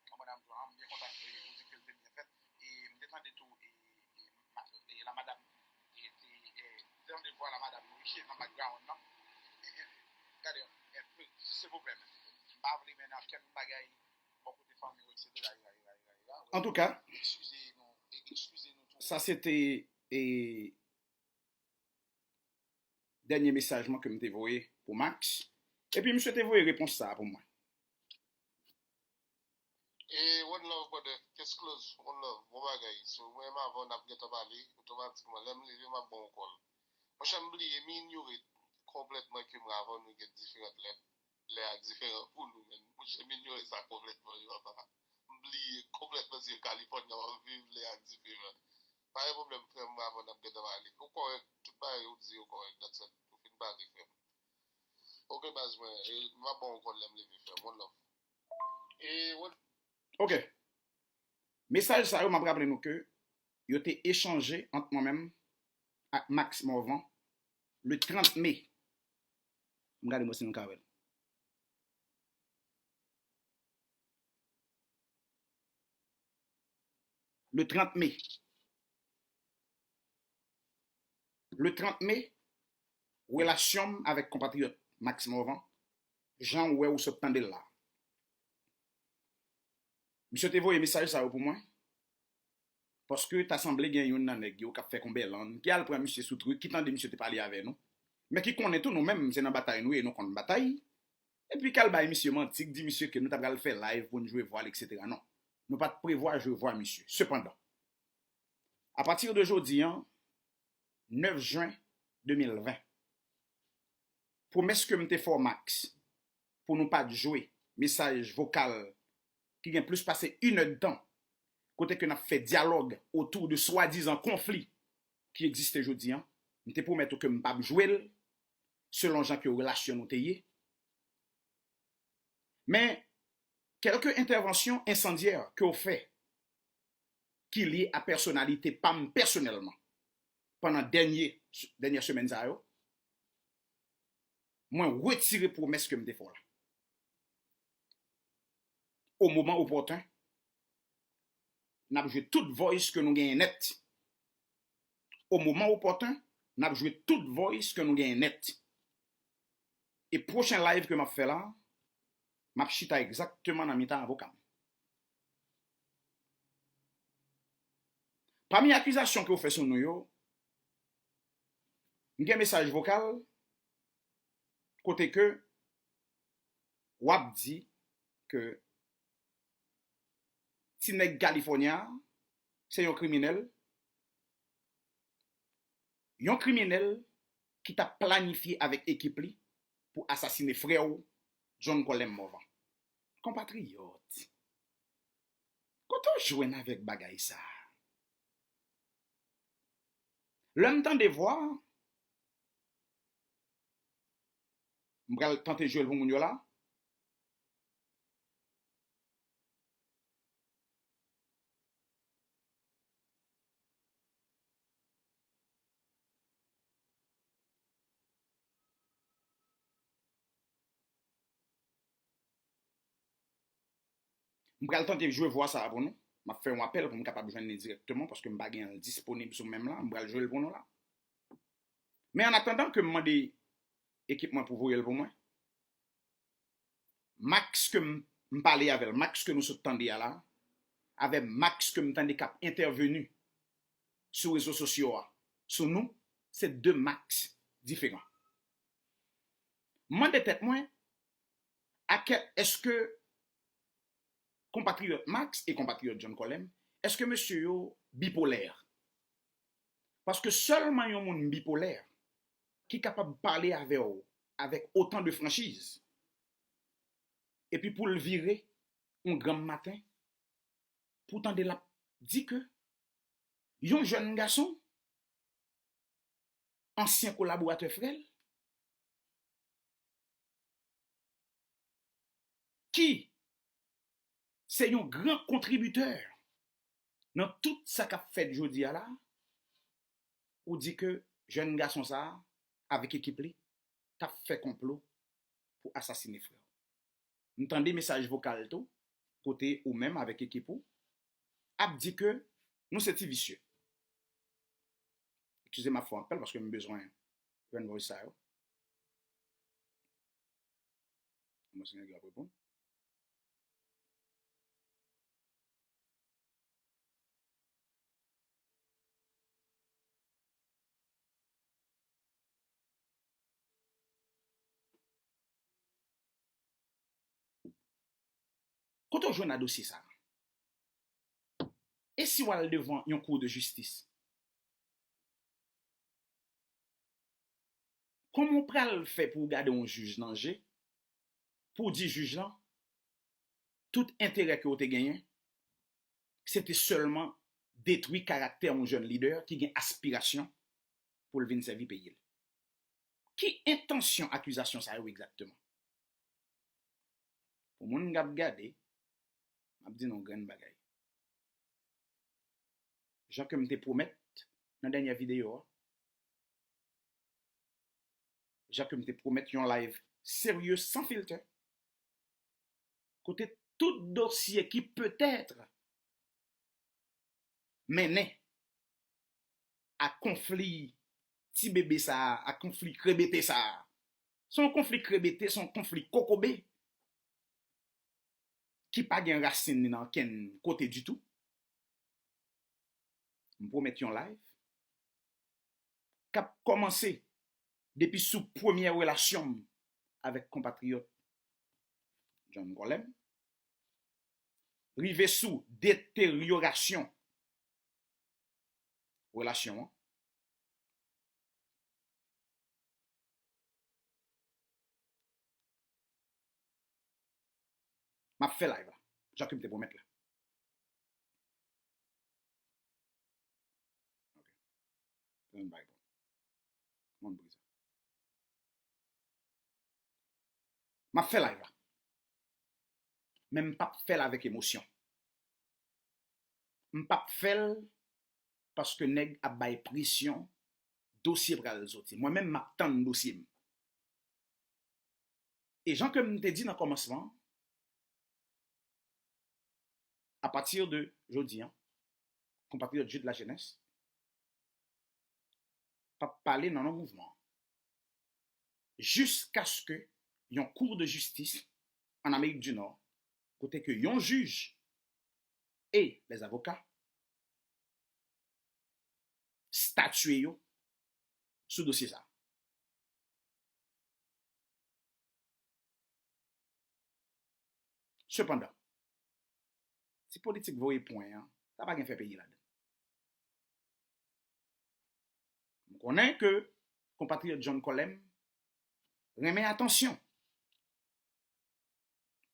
Konprann sa m di w la, m byen kontan ke w di ke l te byen fèt. E m te tande tou, e, e, ma- e la madam, e, te, e, m te tande vwa la madam wi, ki nan background nan. E, e, gade, e, silvouplè, men. M pa vle mennen okenn bagay bò kote fanmi w, et cetera, et cetera, et cetera. Antouka, eskize nou, e, eskize nou tou. Sa se te, e, dènye mesaj mwen ke m te voye pou Max. Epi misye te voye repons sa a pou mwen. E one love, brother. Case close, one love. Bon bagay. So, mwen menm avè w n ap gentan pale, otomatikman, lè m leve, m ap ba w kòl. Monchè, m bliye, m inyore konplètman ke mwen avè w nou gen diferan lè. Lè a diferan pou nou, men monchè, m inyore sa konplètman, wi, papa. M bliye konplètman se California w ap viv, lè a diferan. Pa gen pwoblèm, frè m, mwen avè w n ap gentan pale. Ou kòrèk, tout bagay ou di yo kòrèk, that's it. Ou fin pale, frè m. Ok, baz mwen, e, m ap ba w kòl lè m leve, frè m. One love. E, one Ok. Mesaj sa yo, m ap raple nou ke yo te echanje ant mwen menm ak Max Morvan le trant me. M gade mwen si nou ka wè l. Le trant me. Le trant me, relasyon m avèk konpatriyòt Max Morvan, jan w wè ou sot tande l la. Misye te voye mesaj sa yo pou mwen, paske ta sanble gen youn nan nèg yo k ap fè konbèlann, ki al pran misye sou trik, ki tande misye te pale avè nou, men ki konnen tou nou menm, se nan batay nou ye, nou konn batay, epi k al bay misye manti, k di misye ke nou ta pral fè live pou n jwe vwa l, et cetera. Non, nou pa t prevwa jwe vwa misye. Sepandan, apati de jodi a, nèf jen de mil ven, pwomès ke m te fè w, Max, pou nou pa t jwe mesaj vokal ki gen plis pase inèdtan, kote ke n ap fè dyalòg otou de swadizan konfli ki egziste jodi a, m te pwomèt ou ke m p ap jwe l, selon jan ke relasyon nou te ye. Men, kèlke entèvansyon ensandyè ke w fè, ki lye a pèsonalite pa m pèsonèlman, pandan dènye, dènyè semèn sa yo, mwen retire pwomès ke m te fè w la. O moman opòten, n ap jwe tout voice ke nou genyen nèt. O moman opòten, n ap jwe tout voice ke nou genyen nèt. E pwochen live ke m ap fè la, m ap chita egzakteman nan mitan avoka m. Pami akizasyon ke w fè sou nou yo, m gen mesaj vokal kote ke w ap di ke ti nèg California a se yon kriminèl, yon kriminèl ki t ap planifye avèk ekip li pou asasine frè w John Colem Morvan. Konpatriyòt, kote w jwenn avèk bagay sa a? Lè m tande vwa a, m pral tante jwe l pou moun yo la. M pral tante jwe vwa sa a pou nou. M ap fè yon apèl pou m kapab jwenn li dirèkteman, paske m pa gen l disponib sou men m la. M pral jwe l pou nou la. Men annatandan ke m mande ekip mwen pou voye l pou mwen, Max ke m, m pale avè l, Max ke nou sot tande a la, avè Max ke m tande k ap entèveni sou rezo sosyo a, sou nou, se de Max diferan. M mande tèt mwen, a kè, èske konpatriyòt Max e konpatriyòt John Colem, èske mesye yo bipolè? Paske sèlman yon moun bipolè ki kapab pale avè w avèk otan de franchiz, epi pou l vire yon granm maten, pou w tande l ap di ke yon jèn gason, ansyen kolaboratè frè l, ki se yon gran kontribitè nan tout sa k ap fèt jodi a la, ou di ke jèn gason sa a, avèk ekip li, t ap fè konplo pou asasine frè w. M tande mesaj vokal tou, kote ou menm avèk ekip ou ap di ke nou se ti visye. Eskize m, ap fè yon apèl paske m bezwen jwenn voice sa yo. Mwen se nèg yo ap reponn. Kote w jwenn a dosye sa a? E si w al devan yon kou de jistis? Kòman w pral fè pou w gade yon jij nan je, pou w di jij lan, tout enterè ke w te genyen, se te sèlman detwi karaktè yon jèn lidè ki gen aspirasyon pou l vin sèvi peyi l? Ki entansyon akizasyon sa yo egzakteman? Pou moun k ap gade, m ap di nou yon grenn bagay. Jan ke m te pwomèt nan dènyè videyo a, jan ke m te pwomèt yon live serye, san filtè, kote tout dosye ki petèt mennen a konfli ti bebe sa a, a konfli krebete sa a. Se yon konfli krebete, se yon konfli kokobe ki pa gen rasin li nan okenn kote ditou. M pwomèt yon live k ap kòmanse depi sou premyè relasyon m avèk konpatriyòt John Colem, rive sou deteryorasyon relasyon an. M ap fè live la, jan ke m te pwomèt la. Ok. Fè m bay bon. Kòman m brize? M ap fè live la. Men m p ap fè l avèk emosyon. M p ap fè l paske nèg ap bay presyon, dosye pral soti. Mwen menm, m ap tann dosye m. E jan ke m te di nan kòmansman an, apati de jodi a, konpatriyòt Jude Lajeunesse p ap pale nan non mouvman an. Jiskaske yon kou de jistis ann Amerik di Nò, kote ke yon jij e lèzavoka statye yo sou dosye sa a. Sepandan, ti politik voye pwen an, sa pa gen fè peyi ladan. M konnen ke konpatriyòt John Colem renmen atansyon.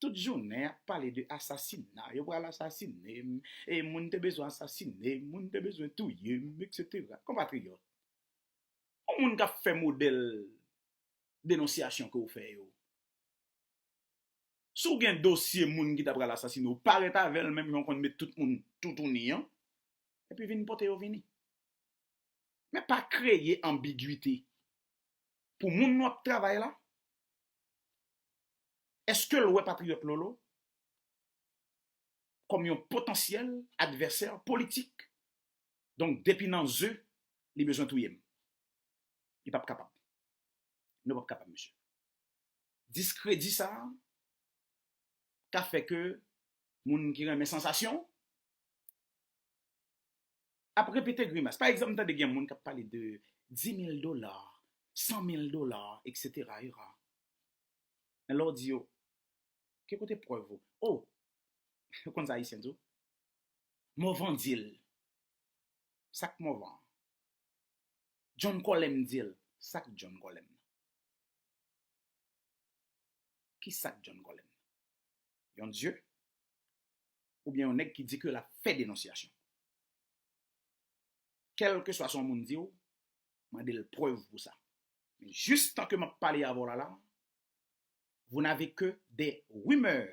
Tout jounen ap pale de asasina, yo pral asasine m, e moun te bezwen asasine m, moun te bezwen touye m, etsetera. Konpatriyòt, yon moun k ap fè modèl denonsyasyon ke w fè yo, si w gen dosye moun ki ta pral asasine w, parèt avè l menm jan w konn met tout moun toutouni an, epi vin pote yo vini. Men pa kreye anbigite pou moun w ap travay la. Èske l wè Patriyòt Lolo kòm yon potansyèl advèsè politik? Donk, depi nan ze, li bezwen touye m. Li p ap kapab. Nou p ap kapab, mesye. Diskredi sa a ka fè ke moun ki renmen sansasyon ap repete grimas. Pa egzanp, m tande gen moun k ap pale de dis mil dola, san mil dola, etsetera, era. Men lè w di yo, ki kote prèv ou? O, ou konn sa Ayisyen di w? Morvan di l. Sa k Morvan? John Colem di l. Sa k John Colem nan? Ki sa k John Colem nan? Yon dye? Oubyen yon nèg ki di ke l ap fè denonsyasyon? Kèlkeswa sa yon moun di w, mande l prèv pou sa. Men jistan ke m ap pale avè w la la, vous n'avez que des rumeurs,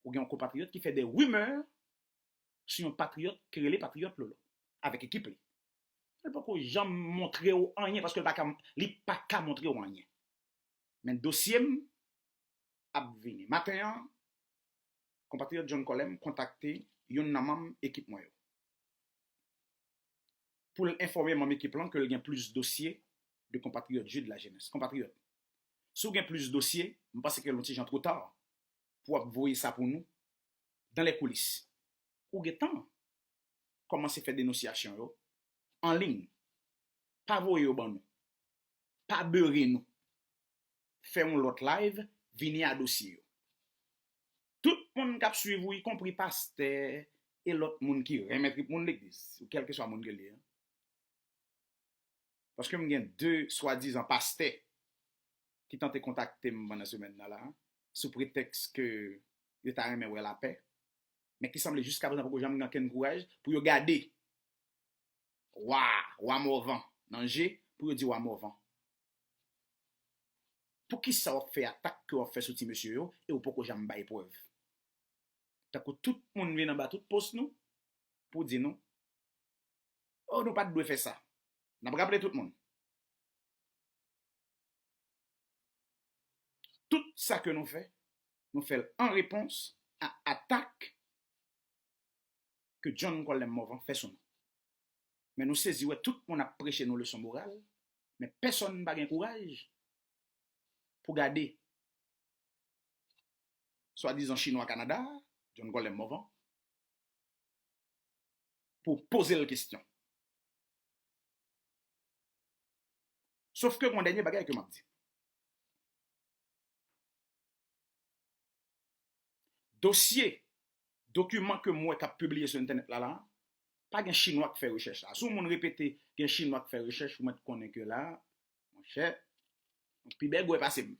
Ou gen yon konpatriyòt ki fè de rimè sou yon patriyòt ki rele Patriyòt Lolo avèk ekip li. Li poko janm montre w anyen paske li pa ka, li pa ka montre w anyen. Men dosye m ap vini. Maten an, konpatriyòt John Colem kontakte youn nan manm ekip mwen yo pou l enfòme manm ekip lan ke l gen plis dosye de konpatriyòt Jude Lajeunesse. Konpatriyòt, si w gen plis dosye, m panse ke l yon ti jan twò ta pou w ap voye sa pou nou dans les coulisses. Ou gentan kòmanse fè denonsyasyon yo an liy. Pa voye yo ban nou. Pa bere nou. Fè yon lòt live, vini a dosye yo. Tout moun k ap swiv ou, ikonpri pastè e lòt moun ki renmen trip moun legliz, ou kèlkeswa moun ke l ye, paske m gen de swadizan pastè ki tante kontakte m pandan semèn nan la, sou pretèks ke yo ta renmen wè lapè, men ki sanble jiskaprezan poko janm gen okenn kouraj pou yo gade wa, wa Mòvan nan je, pou yo di wa Mòvan. Poukisa w ap fè atak ke w ap fè sou ti mesye yo e w poko janm bay prèv? Tankou tout moun vin anba tout pòs nou pou di nou, oh, nou pa t dwe fè sa. N ap raple tout moun. Tout sa ke nou fè, nou fè l an repons a atak ke John Colem Morvan fè sou nou. Men nou sezi wè tout moun ap preche nou leson moral, men pèsonn pa gen kouraj pou gade swadizan chinwa Kanada a, John Colem Morvan, pou poze l kesyon. Sof ke gon dènye bagay ke m ap di. Dosye, dokiman ke m wè k ap pibliye sou entènèt la, la, pa gen chinwa k fè rechèch la. Si yon moun repete gen chinwa k fè rechèch, ou mèt konnen ke la, monchè, ou pi bègwè pase m.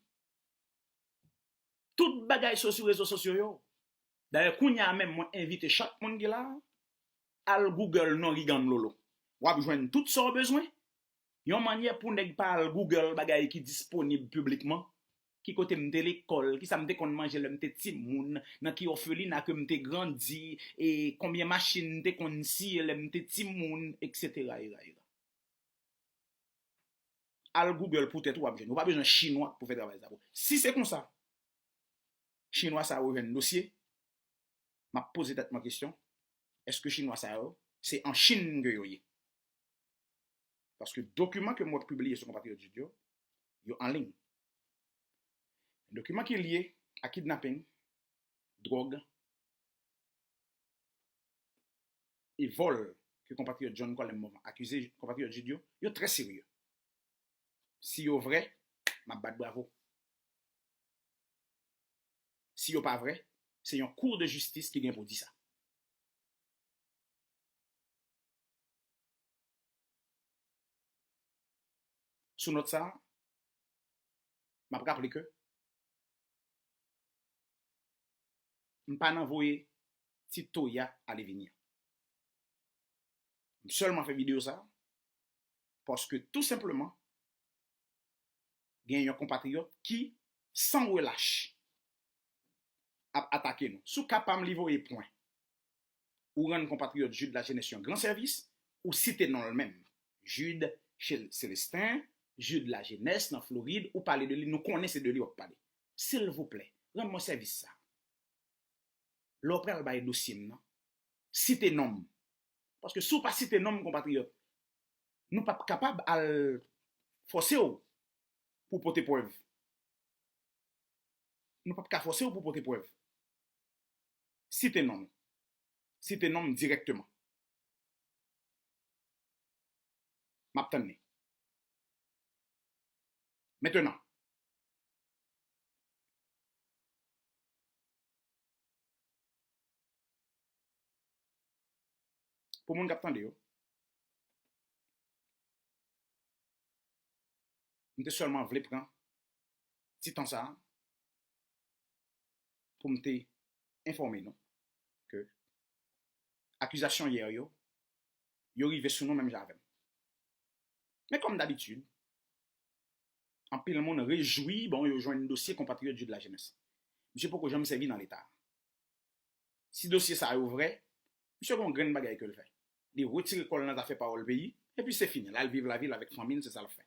Tout bagay so sou rezo sosyo yo. Dayè, kounye a menm, mwen envite chak moun ki la, al Google non Rigan Lolo. W ap jwenn tout sa w bezwen. Yon mannyè pou nèg pa al Google bagay ki disponib piblikman. Ki kote m te lekòl, kisa m te konn manje lè m te timoun, nan ki òfelina ke m te grandi, e konbyen machin m te konn siye lè m te timoun, etsetera, etsetera. Al Google pou tèt ou, w ap jwenn. Ou pa bezwen chinwa pou fè travay sa pou ou. Si se konsa, chinwa sa yo jwenn dosye, m ap poze tèt mwen kesyon, èske chinwa sa yo, se an Chin ke yo ye? Paske dokiman ke m wè pibliye sou konpatriyòt Jude yo, yo an liy. Dokiman ki lye a kidnaping, dwòg, e vòl ke konpatriyòt John Colem Morvan akize konpatriyòt Jude yo, yo trè serye. Si yo vrè, m ap bat bravo. Si yo pa vrè, se yon kou de jistis ki gen pou di sa. Sou nòt sa, m ap raple ke m pa nan voye ti toya ale vini an. M sèlman fè videyo sa paske tou senpleman gen yon konpatriyòt ki san relach ap atake nou. Sou ka pa m li voye pwen. Ou rann konpatriyòt Jude Lajeunesse yon gran sèvis, ou site non l menm. Jude Chel- Celestin, Jude Lajeunesse nan Florid, ou pale de li, nou konnen se de li w ap pale. Silvouplè, rann mwen sèvis sa. Lè w pral bay dosye m nan, site non m. Paske si w pa site non m, konpatriyòt, nou p ap kapab al fòse w pou w pote prèv. Nou p ap ka fòse w pou w pote prèv. Site non m. Site non m dirèkteman. M ap tann li. Mentenan, pou moun k ap tande yo, m te sèlman vle pran ti tan sa a pou m te enfòme nou ke akizasyon yè yo, yo rive sou nou menm jan avè m. Men kòm dabitid, anpil moun rejwi, bon, yo jwenn dosye konpatriyòt Jude Lajeunesse. Misye poko janm sèvi nan Leta. Si dosye sa yo vrè, misye gen yon grenn bagay ke l fè. Li retire kò l nan zafè pawòl peyi, epi se fini. L al viv lavi l avèk fanmi l, se sa l ap fè.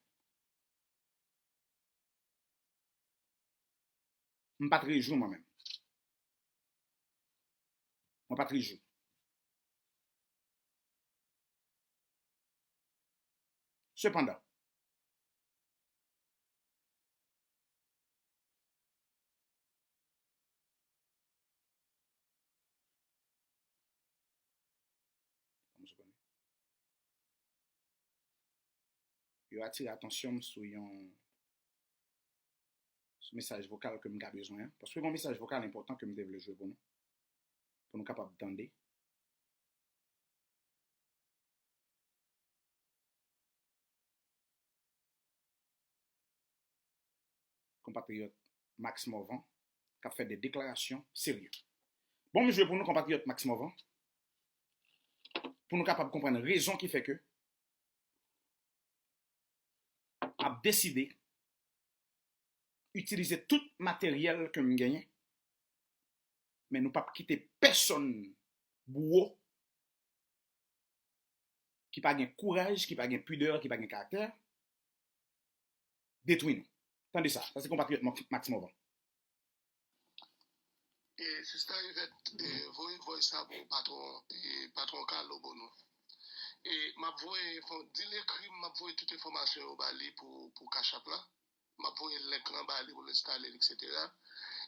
M pa t rejou mwen menm. Mwen pa t rejou. Sepandan, yo atire atansyon m sou yon, sou mesaj vokal ke m ka bezwen an. Paske yon mesaj vokal enpòtan ke m te vle jwe pou nou. Pou nou kapab tande. Konpatriyòt Max Morvan k ap fè de deklarasyon serye. Bon, m jwe pou nou, konpatriyòt Max Morvan, pou nou kapab konprann rezon ki fè ke m ap deside itilize tout materyèl ke m genyen, men nou p ap kite pèsonn bouwo ki pa gen kouraj, ki pa gen pidè, ki pa gen karaktè, detwi nou. Tande sa, sa se konpatriyòt Max Morvan. E sista Yvette, e, voye voice sa pou patwon, e, patwon Carlo Bono. E m ap voye, di l ekri m, m ap voye tout enfòmasyon yo ba li pou, pou Cash App la. M ap voye link lan ba li pou l enstale l, etsetera.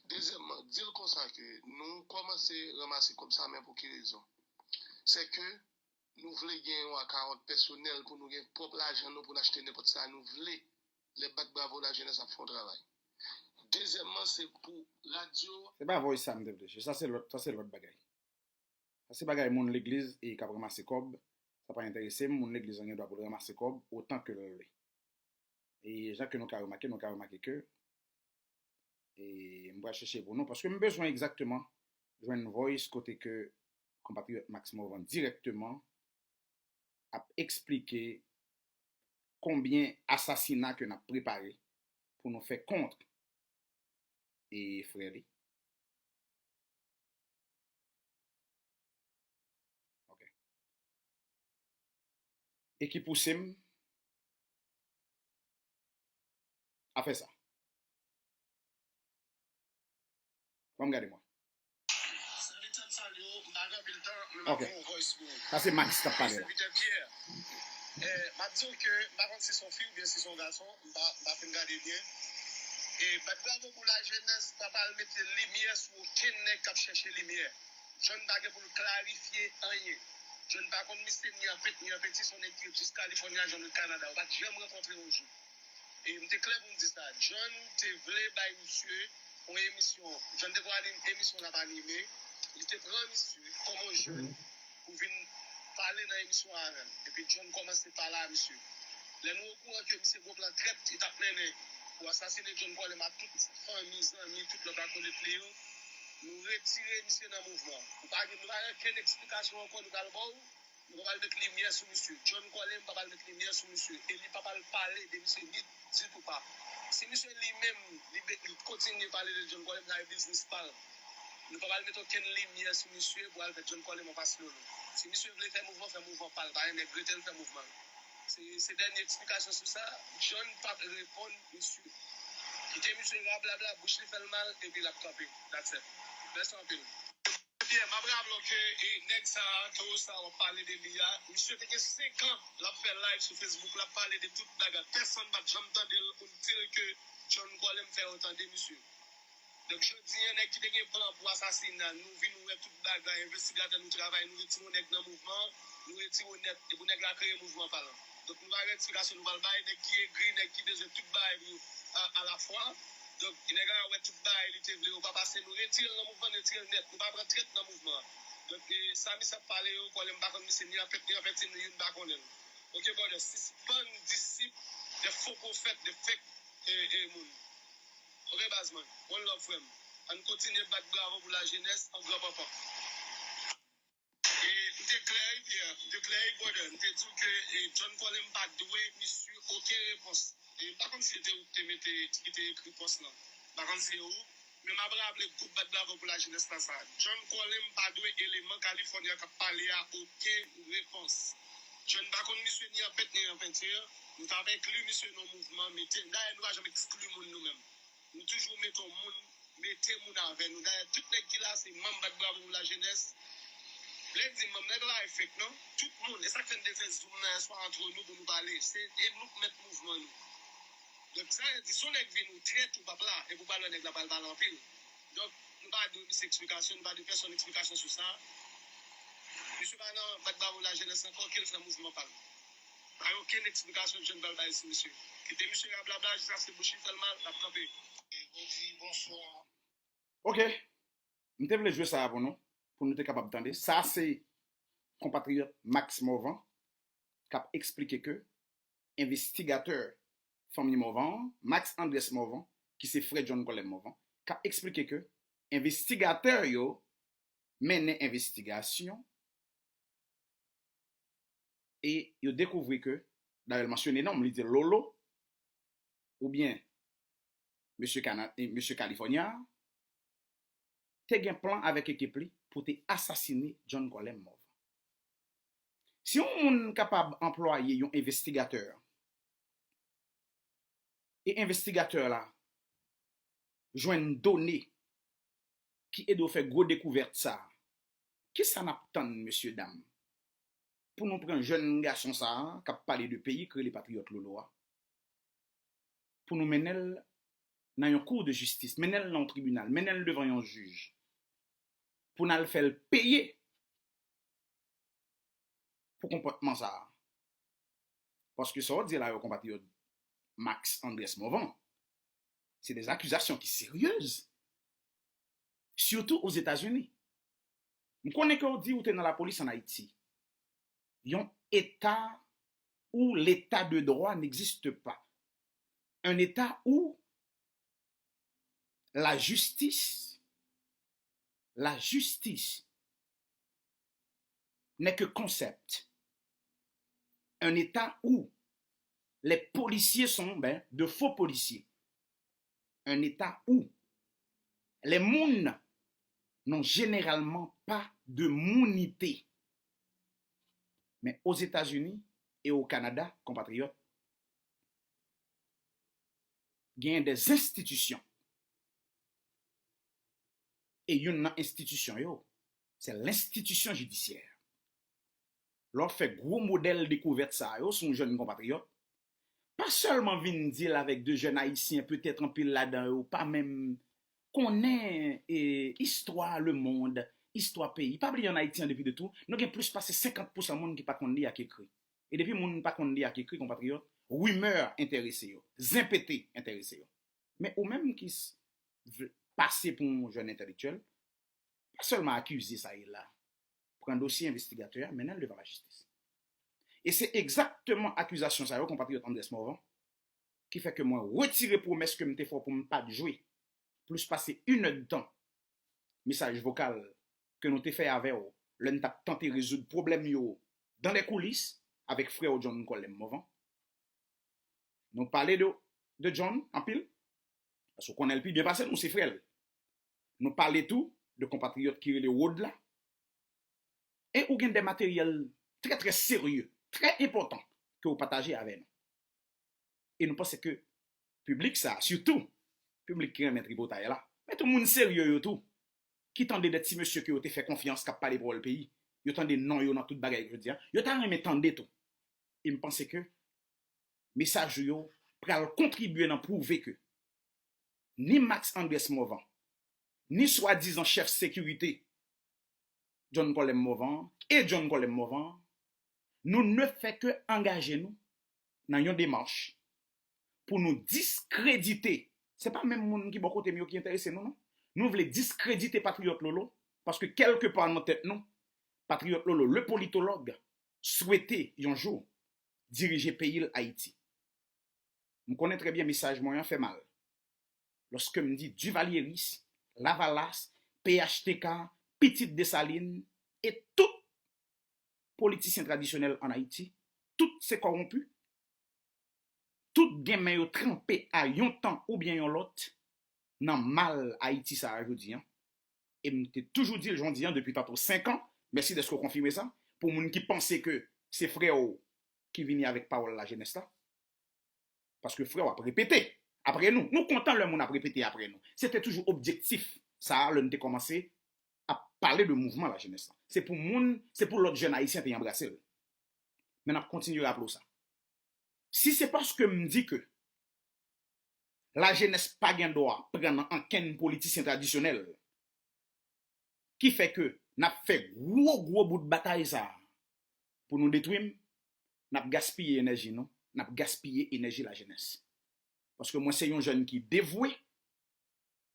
Dezyèmman, di l konsa ke nou kòmanse ranmase kòb sa, men pou ki rezon? Se ke nou vle gen yon akawont pèsonèl pou nou gen pwòp lajan nou pou n achte nenpòt sa nou vle. Lè bat bravo lajenès ap fè yon travay. Dezyèmman, se pou radyo. Se pa voice sa m te vle jwe. Sa se lòt, sa se lòt bagay. Sa se bagay moun legliz e k ap ranmase kòb. Sa pa enterese m. Moun legliz lan gen dwa pou l ranmase kòb otan ke l vle. E jan ke nou ka remake, nou ka remake ke, e m pral chèche pou nou, paske m bezwen egzakteman jwenn voice kote ke konpatriyòt Max Morvan dirèkteman ap eksplike konbyen asasina ke n ap prepare pou nou fè kont e frè li. Ok. E ki pouse m a fè sa. Ban m gade mwen. Ok. Sa se Max k ap pale la. M ap di w ke m pa konn si se yon fi oubyen si se yon gason, m pa, m pa fin gade byen. E bat bravo pou lajenès, pa pral mete limyè sou okenn nèg k ap chèche limyè. John pa gen pou l klarifye anyen. John pa konn misye ni an pet ni an peti, se yon nèg ki ret jis California, John ret Canada. Ou pa t janm rankontre yon jou. E m te klè pou m di sa. John te vle bay misye yon emisyon. John te pral anime emisyon l ap anime. Li te pran misye kòm yon jèn pou vin pale nan emisyon an avè l. Epi John kòmanse pale a misye. Lè nou okouran ke misye gon plan trèt li t ap mennen pou asasine John Colem ak tout fanmi, zanmi, tout lòt akolit li yo, nou retire misye nan mouvman. Nou pa gen, nou pa gen okenn eksplikasyon ankò nou pral ba w. Nou pa pral met limyè sou misye. John Colem pa pral met limyè sou misye. E li pa pral pale de misye ni ditou pa. Si misye li menm, li, li kontinye pale de John Colem, sa se biznis pa l. Nou pa pral met okenn limyè sou misye pou al fè John Colem anfas lolo. Si misye vle fè mouvman, fè mouvman pa l. Pa gen nèg rete l fè mouvman l. Se, se dènye eksplikasyon sou sa. John p ap reponn misye. Kite misye rablabla, bouch li fè l mal, epi l ap kanpe. That's it. Mèsi anpil. Pierre, m ap raple w ke, e, nèg sa a, towo sa a w ap pale de li a, misye te gen senk an l ap fè live sou Facebook, l ap pale de tout bagay. Pèsonn pa t janm tande l pou l di l ke John Colem fè yo tande misye. Donk, jodi a, nèg ki te gen plan pou asasina, nou vin wè tout bagay, envestigatè nou travay, nou retire yon nèg nan mouvman an, nou retire w nèt, e pou nèg la kreye mouvman pa l. Donk, nou pa gen eksplikasyon nou pral bay, nèg ki egri, nèg ki bezwen tout bagay pou, a, alafwa. Donk, nèg la wè tout bagay li te vle yo pa pase, nou retire l nan mouvman, nou retire l nèt, nou pa pran trèt nan mouvman an. Donk, e, sa misye ap pale yo, Colem pa konn misye ni an pet, ni an peti, nou youn pa konnen l. Ok, brother, sispann disip de fo pwofèt, de fake, e, e, moun. Ok, baz mwen, one love, frè m. Ann kontinye bat bravo pou lajenès an gran panpan. E, m te klè wi, Pierre. M te klè wi, brother. M te di w ke, e, John Colem pa dwe misye okenn repons. E, m pa konn si se te ou ki te mete, ki te ekri pòs lan. M pa konn si se ou. Men m ap raple gwoup Bat Bravo pou Lajenès la sa. John Colem pa dwe eleman California k ap pale a okenn repons. John pa konn misye ni an pent ni an penti. Nou t ap enkli misye nan mouvman, mete, dayè nou pa janm ekskli moun nou menm. Nou toujou mete yon moun, mete moun avè nou. Dayè tout nèg ki la se manm Bat Bravo pou Lajenès. Lè m di manm, nèg la e fake non. Tout moun, e sa k fè n te fè zoom nan yèswa antre nou pou nou pale. Se, e nou k mèt mouvman nou. Donk sa vle di si yon nèg vin ou trèt ou p ap la, epi w pral wè nèg la pral pale anpil. Donk nou pa dwe misye eksplikasyon, nou pa dwe pèsonn eksplikasyon sou sa. Misye pa nan Bat Bravo Lajenès ankò, ke l fè mouvman pa l. Pa gen okenn eksplikasyon John pral bay sou misye. Kite misye rablabla jiskaske bouch li fè l mal, l ap kanpe. Ok, m te vle jwe sa a pou nou, pou nou te kapab tande. Sa a se konpatriyòt Max Morvan k ap eksplike ke envestigatè fanmi Morvan an, Max Andrès Morvan, ki se frè John Colem Morvan, k ap eksplike ke envestigatè yo mennen envestigasyon e yo dekouvri ke, dayè l mansyone non m, li di Lolo, oubyen mesye Kana, mesye California a, te gen plan avèk ekip li pou te asasine John Colem Morvan. Si yon moun kapab anplwaye yon envestigatè, e envestigatè la jwenn done ki ede w fè gwo dekouvèt sa a, kisa n ap tann, mesye dam, pou nou pran jèn gason sa a k ap pale de peyi k rele Patriyòt Lolo a, pou nou mennen l nan yon kou de jistis, mennen l nan yon tribinal, mennen l devan yon jij, pou n al fè l peye pou konpòtman sa a. Paske sa w di la yo, konpatriyòt Max Andrès Morvan, se de akizasyon ki seryez, sitou Ozetazini. M konnen ke w di ou te nan lapolis ann Ayiti. Yon eta où l'état de droit n'existe pas. Un état où la justice, la justice n'est que concept. Un état où les policiers sont ben, de faux policiers. Un état où les moun n'ont généralement pas de mounité. Men Ozetazini e o Kanada, konpatriyòt, genyen de enstitisyon. E youn nan enstitisyon yo, se lenstitisyon jidisyè. Lè w fè gwo modèl dekouvèt sa yo sou yon jèn konpatriyòt, pa sèlman vin di l avèk de jèn ayisyen, petèt anpil ladan yo pa menm konnen e, istwa lemonn, istwa peyi. Pa bliye ann Ayiti an depi de tou, nou gen plis pase senkant pousan moun ki pa konn li ak ekri. E depi moun pa konn li ak ekri, konpatriyòt, rimè enterese yo, zen pete enterese yo. Men ou menm ki pase pou yon jèn entèlektyèl, pa sèlman akize sa ye la. Pran dosye envestigatè a, mennen l devan lajistis. E se egzakteman akizasyon sa yo, konpatriyòt Andrès Morvan, ki fè ke mwen retire pwomès ke m te fè w pou m pa t jwe plis pase inèdtan mesaj vokal ke nou te fè avè w lè n t ap tante rezoud pwoblèm yo dans les coulisses avèk frè w John Colem Morvan. Nou pale de, de John anpil, paske w konnen l pi byen pase n, ou se frè l. Nou pale tou de konpatriyòt ki rele Rod la. E ou gen de materyèl trè, trè serye, trè enpòtan ke w pataje avè nou. E nou panse ke piblik sa, sitou piblik ki renmen tripotay la, men tou moun serye yo tou, ki tande de ti mesye ke yo te fè konfyans k ap pale pawòl peyi, yo tande non yo nan tout bagay jodi a, yo ta renmen tande tou. E m panse ke mesaj ou yo pral kontribye nan pwouve ke ni Max Andrès Morvan, ni swadizan chèf sekirite John Colem Morvan e John Colem Morvan, nou ne fè ke angaje nou nan yon demach pou nou diskredite, se pa menm moun ki bò kote m yo ki enterese nou non. Nou vle diskredite Patriyòt Lolo, paske kèlkepa nan tèt nou, Patriyòt Lolo, le politològ, swete yon jou dirije peyi l Ayiti. M konnen trè byen mesaj mwen an fè mal. Lòske m di Duvalyeris, Lavalas, P H T K, pitit Desalin e tout politisyen tradisyonèl ann Ayiti, tout se kòwonpi, tout gen men yo tranpe a yon tan oubyen yon lòt, nan mal Ayiti sa a jodi a. E m te toujou di l, jan w di a, depi tanto senk an, mèsi dèske w konfime sa, pou moun ki panse ke se frè w ki vini avèk pawòl lajenès la. Paske frè w ap repete apre nou. Nou kontan lè moun ap repete apre nou. Se te toujou objektif sa a lè n te kòmanse ap pale de mouvman lajenès la. Se pou moun, se pou lòt jèn ayisyen te anbrase l. Men n ap kontinye raple w sa. Si se paske m di ke lajenès pa gen dwa pran nan ankenn politisyen tradisyonèl, ki fè ke n ap fè gwo, gwo bout batay sa a pou nou detwi m, n ap gaspiye enèji nou, n ap gaspiye enèji lajenès. Paske mwen se yon jèn ki devwe,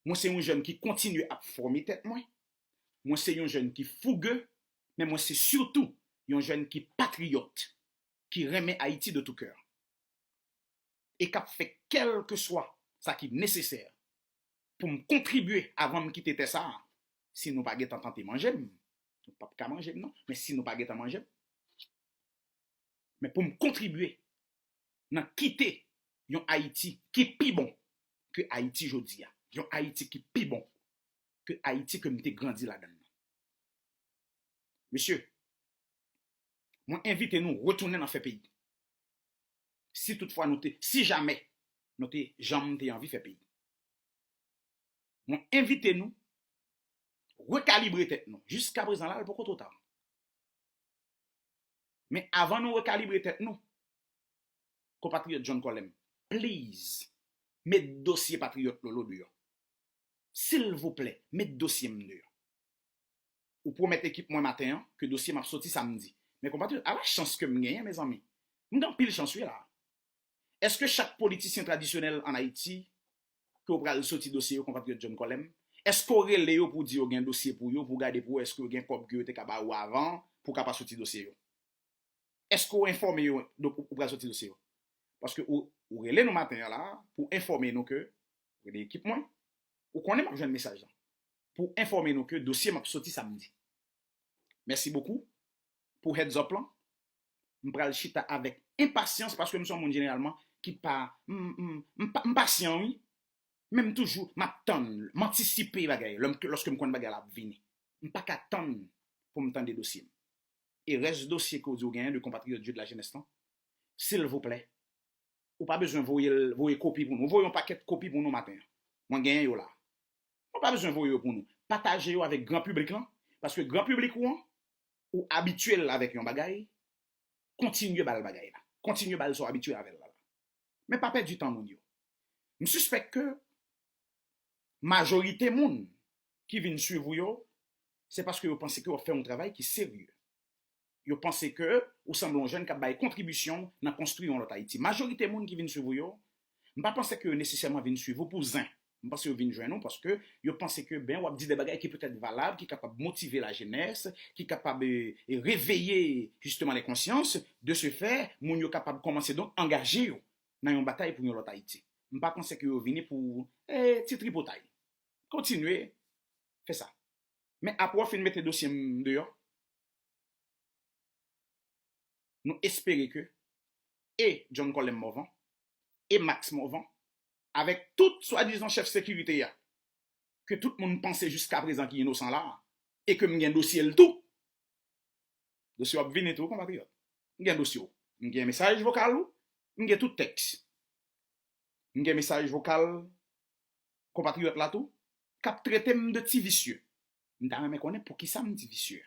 mwen se yon jèn ki kontinye ap fòme tèt mwen, mwen se yon jèn ki fouge, men mwen se sitou yon jèn ki patriyòt, ki renmen Ayiti de tout cœur. E k ap fè kèlkeswa sa ki nesesè pou m kontribye avan m kite tè sa a. Si nou pa gentan tante manje m, nou p ap ka manje m non, men si nou pa gentan manje m, men pou m kontribye nan kite yon Ayiti ki pi bon ke Ayiti jodi a, yon Ayiti ki pi bon ke Ayiti ke m te grandi ladan l. Mesye, mwen envite nou retounen nan fè peyi. Si toutfwa nou te, si jamè nou te janm te anvi fè peyi. Mwen envite nou rekalibre tèt nou. Jiska prezan la, l poko twò ta. Men avan nou rekalibre tèt nou, konpatriyòt John Colem, please, met dosye patriyòt Lolo deyò. Silvouplè, met dosye m deyò. Ou pwomèt ekip mwen maten an ke dosye m ap soti samdi. Men konpatriyòt, ala chans ke m genyen, mezanmi. M gen anpil chans wi la. Èske chak politisyen tradisyonèl ann Ayiti ke w pral soti dosye yo, konpatriyòt John Colem, èske w rele yo pou w di yo gen dosye pou yo, pou w gade pou w èske yo gen kòb ke yo te ka ba ou avan, pou w ka pa soti dosye yo? Èske w enfòme yo, donk ou pral soti dosye yo? Paske ou, ou rele nou maten an la pou enfòme nou ke, rele ekip mwen, ou konnen m ap jwenn mesaj lan, pou enfòme nou ke dosye m ap soti samdi. Mèsi bokou pou heads up lan. M pral chita avèk enpasyans paske m se yon moun jeneralman ki pa, m, m, m, pa- m pasyan wi. Men m toujou, m ap tann, m antisipe bagay lè m- lòske m konn bagay la ap vini. M pa ka tann pou m tande dosye m. E rès dosye ke w di w genyen de konpatriyòt Dye de la Jeunesse lan, silvouplè, ou pa bezwen voye l- voye kopi pou nou. Ou voye yon pakèt kopi pou nou maten an. Mwen genyen yo la. Ou pa bezwen voye yo pou nou. Pataje yo avèk gran piblik lan, paske gran piblik ou an, ou abitye l avèk yon bagay, kontinye ba l bagay la. Kontinye ba l sa w abitye avè l la. Men pa pèdi tan moun yo. M sispèk ke majorite moun ki vin swiv ou yo, se paske yo panse ke w ap fè yon travay ki serye. Yo panse ke ou sanble yon jèn k ap bay kontribisyon nan konstwi yon lòt Ayiti. Majorite moun ki vin swiv ou yo, m pa panse ke yo nesesèman vin swiv ou pou zen. M panse yo vin jwenn ou paske yo panse ke, ben, w ap di de bagay ki petèt valab, ki kapab motive lajenès, ki kapab, e, e, reveye, jisteman, les consciences. De ce fait, moun yo kapab kòmanse donk angaje yo nan yon batay pou yon lòt Ayiti. M pa panse ke yo vini pou, e, ti tripotay. Kontinye fè sa. Men apre w fin mete dosye m deyò, nou espere ke e John Colem Morvan, e Max Morvan, avèk tout swadizan chèf sekirite a, ke tout moun panse jiska prezan ki inosan la, e ke m gen dosye l tou. Dosye w ap vini tou, konpatriyòt. M gen dosye w. M gen mesaj vokal ou, m gen tout tèks. M gen mesaj vokal konpatriyòt la tou, k ap trete m de ti visye. M ta renmen konnen poukisa m ti visye.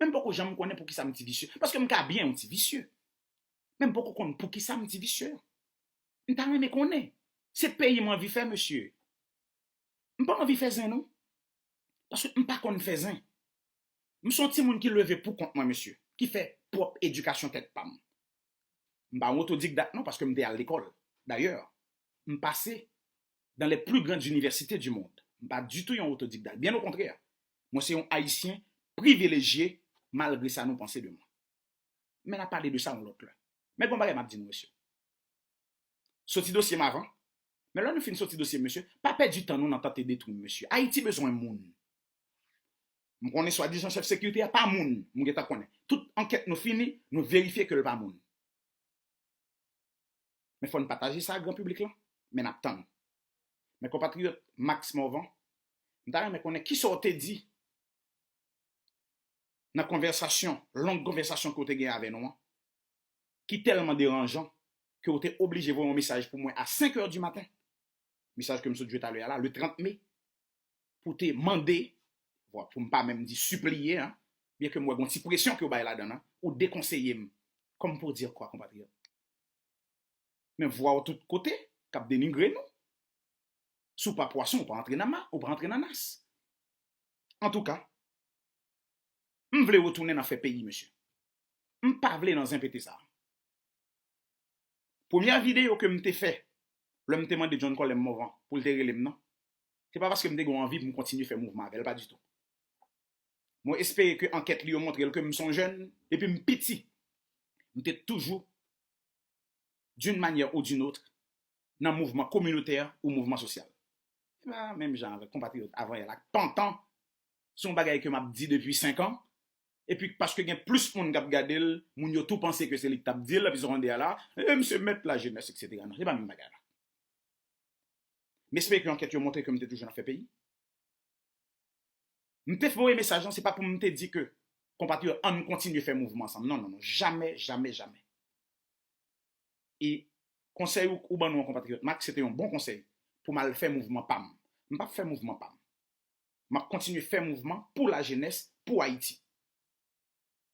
Men m poko janm konnen poukisa m ti visye. Paske m ka byen yon ti visye. Men m poko konn poukisa m ti visye. M ta renmen konnen. Se peyi m anvi fè, mesye. M pa anvi fè zen, non. Paske m pa konn fè zen. M se yon timoun ki leve pou kont mwen, mesye, ki fè pwòp edikasyon tèt pa m. M pa yon otodikdak, non, paske m te al lekòl. Dayè, m pase dans les plus grandes universités du monde. M pa ditou yon otodikdak. Byen okontrè, mwen se yon Ayisyen privilejye, malgre sa nou panse de mwen. Men n a pale de sa yon lòt lè. Men gon bagay m ap di nou, mesye. Soti dosye m avan. Men lè nou fin soti dosye m, mesye, pa pèdi tan nou nan tante detwi m, mesye. Ayiti bezwen moun. M konnen swadizan chèf sekirite a pa moun. M gentan konnen. Tout ankèt nou fini, nou verifye ke l pa moun. Men fò n pataje sa ak gran piblik lan. Men n ap tann. Men konpatriyòt Max Morvan, m ta renmen konnen kisa w te di nan konvèsasyon, long konvèsasyon ke w te gen avè nou an, ki tèlman deranjan ke w te oblije voye yon mesaj pou mwen a senk è di maten. Mesaj ke m sot jwe talè a la, le trant me, pou te mande, bon, pou m pa menm di sipliye, hein, byen ke m wè gon ti presyon ke w bay ladan an, ou dekonseye m. Comme pour dire quoi, konpatriyòt? Men vwa w tout kote, k ap denigre nou. Si w pa pwason, ou pa antre nan ma, ou pa antre nan nas. Antouka, m vle retounen nan fè peyi, mesye. M pa vle nan zen pete sa. Premyè videyo ke m te fè, lè m te mande John Colem Morvan pou l te rele m nan, se pa paske m te gen anvi pou m kontinye fè mouvman avè l, pa ditou. Mwen espere ke ankèt li yo montre l ke m se yon jèn, depi m piti, m te toujou d'une manière ou d'une autre, nan mouvman kominotè ou mouvman sosyal. Se pa menm jan avèk konpatriyòt avan yè la, pantan, se yon bagay ke m ap di depi senk an, epi paske gen plis moun k ap gade l, moun yo tou panse ke se li k t ap di l, epi se konn de a la, e, misye mèt lajenès, etsetera. Non, se pa menm bagay la. M espere ke ankèt yo montre ke m te toujou nan fè peyi. M te voye mesaj lan, se pa pou m te di ke, konpatriyòt, ann kontinye fè mouvman ansanm. Non, non, non, jamè, jamè, jamè. E konsèy ou, ou ban nou an, konpatriyòt Max, se te yon bon konsèy pou m al fè mouvman pa m. M p ap fè mouvman pa m. M ap kontinye fè mouvman pou lajenès, pou Ayiti.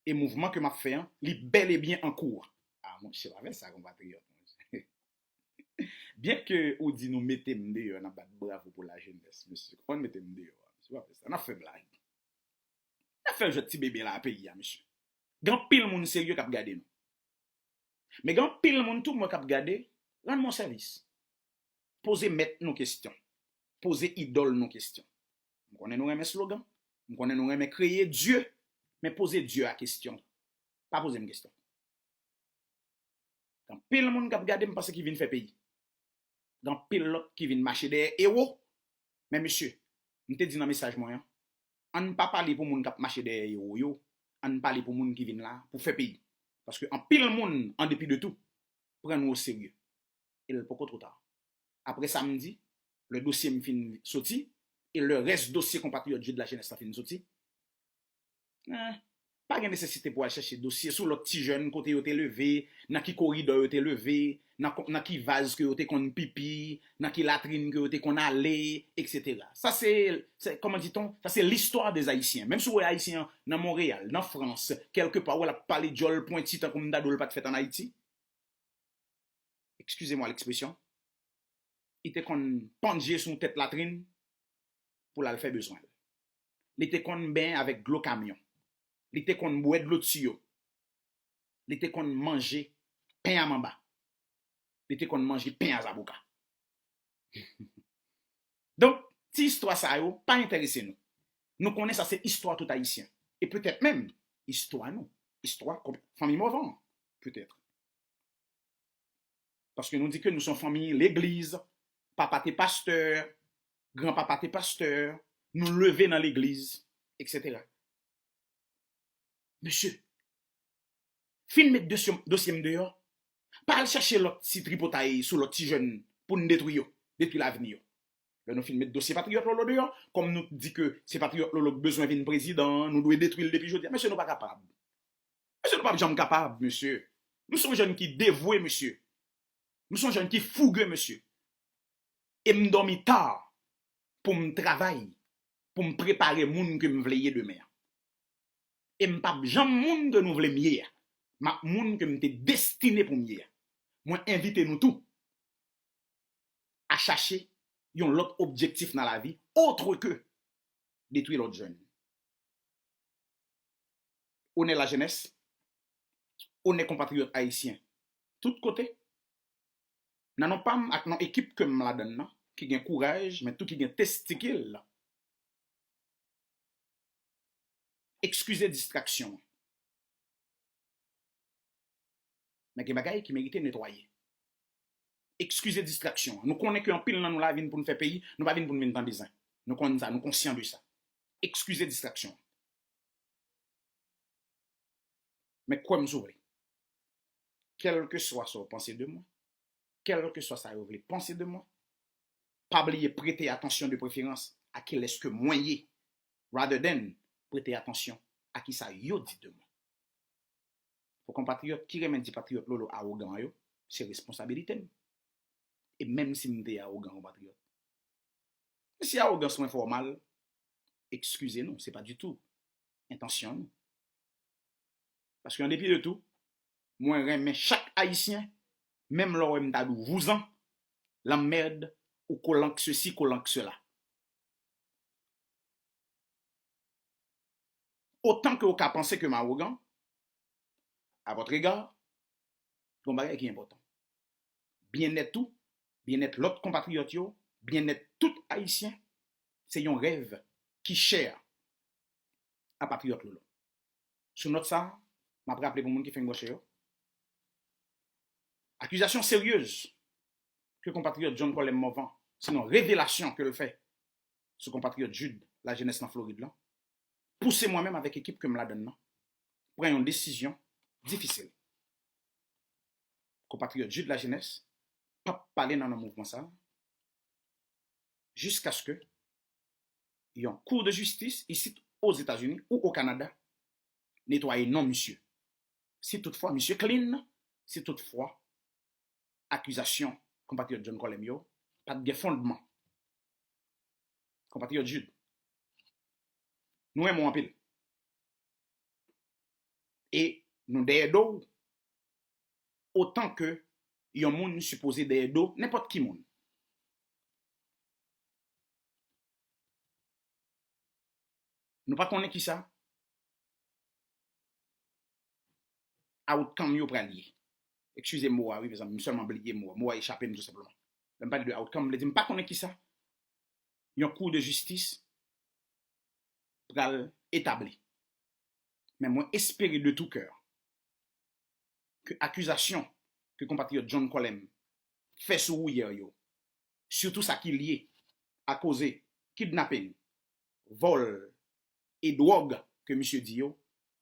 E mouvman ke m ap fè an, li bèl e byen an kou. A, monchè, pa fè sa, konpatriyòt, monchè. Byen ke ou di nou mete m deyò, n ap bat bravo pou lajenès, mesye. Kòman n mete m deyò a, mesye? Pa fè sa. N ap fè blag. N ap fè jwèt ti bebe la a peyi a, mesye. Gen anpil moun serye k ap gade nou. Men gen anpil moun tou, mwen, k ap gade, rann mwen sèvis. Poze mèt nou kesyon. Poze idòl nou kesyon. M konnen nou renmen slogan. M konnen nou renmen kreye Dye. Men poze Dye a kesyon. Pa poze m kesyon. Gen anpil moun k ap gade m panse ki vin fè peyi. Gen anpil lòt ki vin mache dèyè ewo. Men mesye, m te di nan mesaj mwen an, ann pa pale pou moun k ap mache dèyè ewo yo, ann pale pou moun ki vin la pou fè peyi. Paske anpil moun, an depi de tou, pran nou oserye. E l poko two ta. Apre samdi, lè dosye m fin soti, e lè rès dosye konpatriyòt Jude Lajeunesse la fin soti, eh, pa gen nesesite pou al chèche dosye sou lòt ti jèn, kote yo te leve, nan ki koridò yo te leve, nan ko-, nan ki vaz ke yo te konn pipi, nan ki latrin ke yo te konn ale, etsetera. Sa se, se, comment dit-on? Sa se l'histoire des Haïtiens. Menm si w wè Ayisyen an nan Monreyal, nan Frans, kèlkepa, w wè l ap pale djòl pwenti tankou m ta di w l pa t fèt ann Ayiti. Excusez-moi l'expression, li te konn pandje sou yon tèt latrin pou l al fè bezwen l. Li te konn benyen avèk dlo kamyon. Li te konn bwè dlo tiyo. Li te konn manje pen a manba. Li te konn manje pen a zaboka. Donk, ti istwa sa yo pa enterese nou. Nou konnen sa se istwa tout Ayisyen. E petèt menm istwa nou. Istwa fanmi Morvan, petèt. Paske nou di ke nou se yon fanmi legliz, papa te pastè, granpapa te pastè, nou leve nan legliz, etsetera. Mesye, fin met dosye, dosye m deyò, pa al chèche lòt ti tripotay sou lòt ti jèn pou n detwi yo, detwi lavni yo. Lè nou fin met dosye Patriyòt Lolo deyò, kòm nou di ke se Patriyòt Lolo k bezwen vin prezidan, nou dwe detwi l depi jodi a. Mesye, nou pa kapab. Mesye, nou p ap janm kapab, mesye. M se yon jèn ki devwe, mesye. M se yon jèn ki fouge, mesye. E m dòmi ta pou m travay, pou m prepare moun ke m vle ye demen an. E m p ap janm moun ke nou vle m ye a. M ap moun ke m te destine pou m ye a. Mwen envite nou tou a chache yon lòt objektif nan lavi, otre ke detwi lòt jèn. Onè lajenès, onè konpatriyòt ayisyen, tout kote, nan non pa m ak non ekip ke m ladan l lan, ki gen kouraj, men tou ki gen testikil, ekskize distraksyon an. Men gen bagay ki merite netwaye. Ekskize distraksyon an. Nou konnen ke anpil nan nou la vin pou n fè peyi, nou pa vin pou n vin tande zen. Nou konn sa, nou konsyan de sa. Ekskize distraksyon an. Men kwè m si w vle. Kèlkeswa sa w panse de mwen, kèlkeswa sa yo vle panse de mwen, pa bliye prete atansyon de preferans a kilès ke mwen ye, rather than prete atansyon a kisa yo di de mwen. Pou konpatriyòt ki renmen di Patriyòt Lolo awogan yo, se responsabilite m. E menm si m te awogan, konpatriyòt, si awogans mwen fè w mal, eskize nou, se pa ditou entansyon nou. Paske an depi de tou, mwen renmen chak Ayisyen, menm lè w wè m ta di w vouzan, lanmèd, ou kolank sesi, kolank sela. Otan ke w ka panse ke m awogan, à votre égard, gen yon bagay ki enpòtan. Byennèt ou, byennèt lòt konpatriyòt yo, byennèt tout Ayisyen, se yon rèv ki chè a Patriyòt Lolo. Sou nòt sa a, m ap raple pou moun ki fenk branche yo, akizasyon seryez ke konpatriyòt John Colem Morvan, sinon revelasyon ke l fè sou konpatriyòt Jude Lajeunesse nan Florid lan, pouse mwen menm avèk ekip ke m ladann nan pran yon desizyon difisil. Konpatriyòt Jude Lajeunesse p ap pale nan, nan mouvman sa a jiskaske yon kou de jistis isit Ozetazini ou o Kanada netwaye non misye. Si toutfwa misye clean, si toutfwa akizasyon konpatriyòt John Colem yo pa t gen fondman. Konpatriyòt Jude, nou renmen w anpil. E nou dèyè do w otan ke yon moun sipoze dèyè do nenpòt ki moun. Nou pa konnen kisa outcome yo pral ye. Eskize mo a, wi, mezanmi, m sèlman bliye mo a. Mo a echape m tou senpleman. Lè m pale de outcome, m vle di m pa konnen kisa yon kou de jistis pral etabli. Men mwen espere de tout cœur ke akizasyon ke konpatriyòt John Colem fè sou wouyè yo, sitou sa ki lye a koze kidnaping, vòl e dwòg ke misye di yo,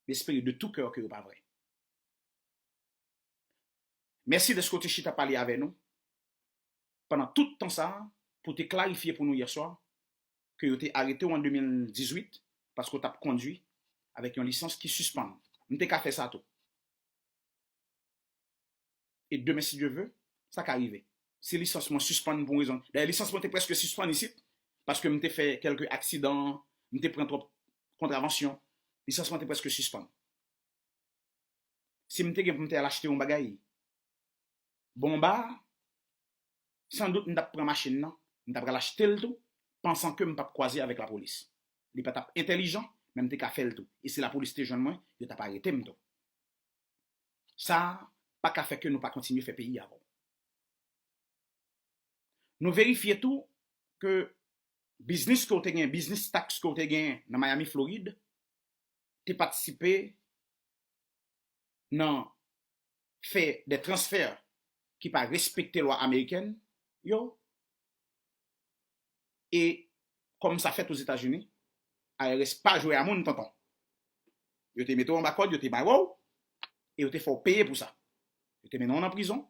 m espere de tout cœur ke yo pa vrè. Mèsi dèske w te chita pale avè nou pandan tout tan sa a, pou te klarifye pou nou yè swa ke yo te arete w an de mil dizuit paske w t ap kondwi avèk yon lisans ki sispann. M te ka fè sa tou. E demen, si Dye ve, sa ka rive. Si lisans mwen sispann pou yon rezon. Dayè, lisans mwen te prèske sispann isit, paske m te fè kèlke aksidan, m te pran twòp kontravansyon. Lisans mwen te prèske sispann. Si m te gen pou m te al achte yon bagay, bonba, sandout m t ap pran machin nan, m t ap al achte l tou, pansan ke m p ap kwaze avèk lapolis. Li pa t ap entèlijan, men m te ka fè l tou. E si lapolis te jwenn mwen, yo t ap arete m tou. Sa pa ka fè ke nou pa kontinye fè peyi avè w. Nou verifye tou ke biznis ke w te gen, biznis taks ke w te gen nan Miami, Florid, te patisipe nan fè de transfè ki pa respekte lwa amerikèn yo. E kòm sa fèt Ozetazini, I R S pa jwe a moun, tonton. Yo te mete w anba kòd, yo te mare w, e yo te fè w peye pou sa. Yo te mennen w nan prizon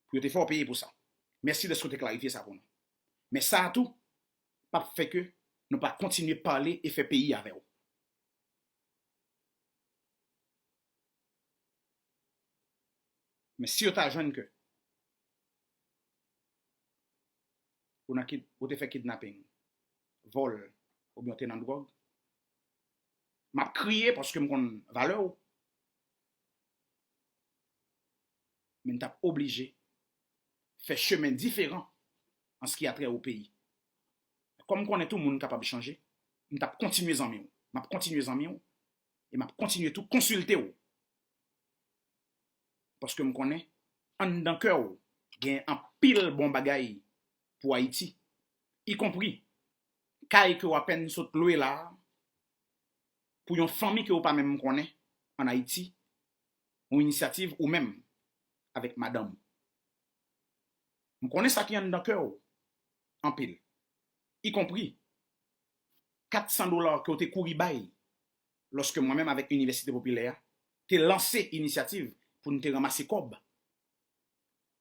pou yo te fè w peye pou sa. Mèsi dèske w te klarifye sa pou nou. Men sa a tou p ap fè ke nou pa kontinye pale e fè peyi avè w. Men si yo ta jwenn ke ou nan kid-, ou te fè kidnaping, vòl, oubyen w te nan dwòg, m ap kriye paske m konn valè w. Men m t ap oblije fè chemen diferan an ce qui a trait au pays. Kòm m konnen tou moun kapab chanje, m t ap kontinye zanmi w. M ap kontinye zanmi w e m ap kontinye tou konsilte w. Paske m konnen anndan kè w gen anpil bon bagay pou Ayiti, ikonpri kay ke w apèn sot lwe la a pou yon fanmi ke w pa menm konnen ann Ayiti, yon inisyativ ou menm avèk madanm ou. M konnen sa ki anndan kè w anpil, ikonpri kat san dola ke w te kouri bay lòske mwen menm avèk Inivèsite Popilè a te lanse inisyativ pou n te ranmase kòb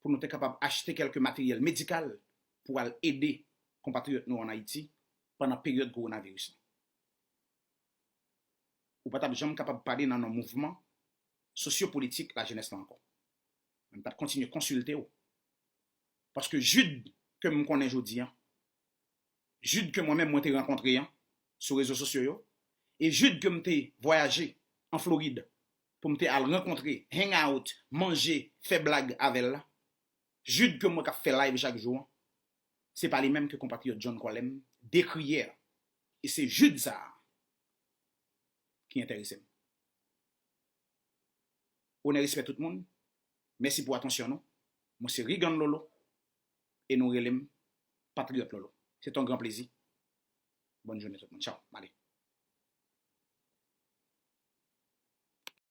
pou nou te kapab achte kèlke materyèl medikal pou al ede konpatriyòt nou ann Ayiti pandan peryòd kowonaviris la. Ou pa t ap janm kapab pale nan non mouvman sosyopolitik lajenès la ankò. M t ap kontinye konsilte w. Paske Jude ke m konnen jodi a, Jude ke mwen menm mwen te rankontre a sou rezo sosyo yo, e Jude ke m te vwayaje an Florid pou m te al rankontre, hang out, manje, fè blag avè l la, Jude ke mwen k ap fè live chak jou an, se pa li menm ke konpatriyòt John Colem dekri yè. E se Jude sa a ki enterese m. Onè, respè tout moun. Mèsi pou atansyon nou. Mwen se Rigan Lolo e nou rele m Patriyòt Lolo. Se t on gran plezi. Bòn jounen tout moun. Tchaw. M ale.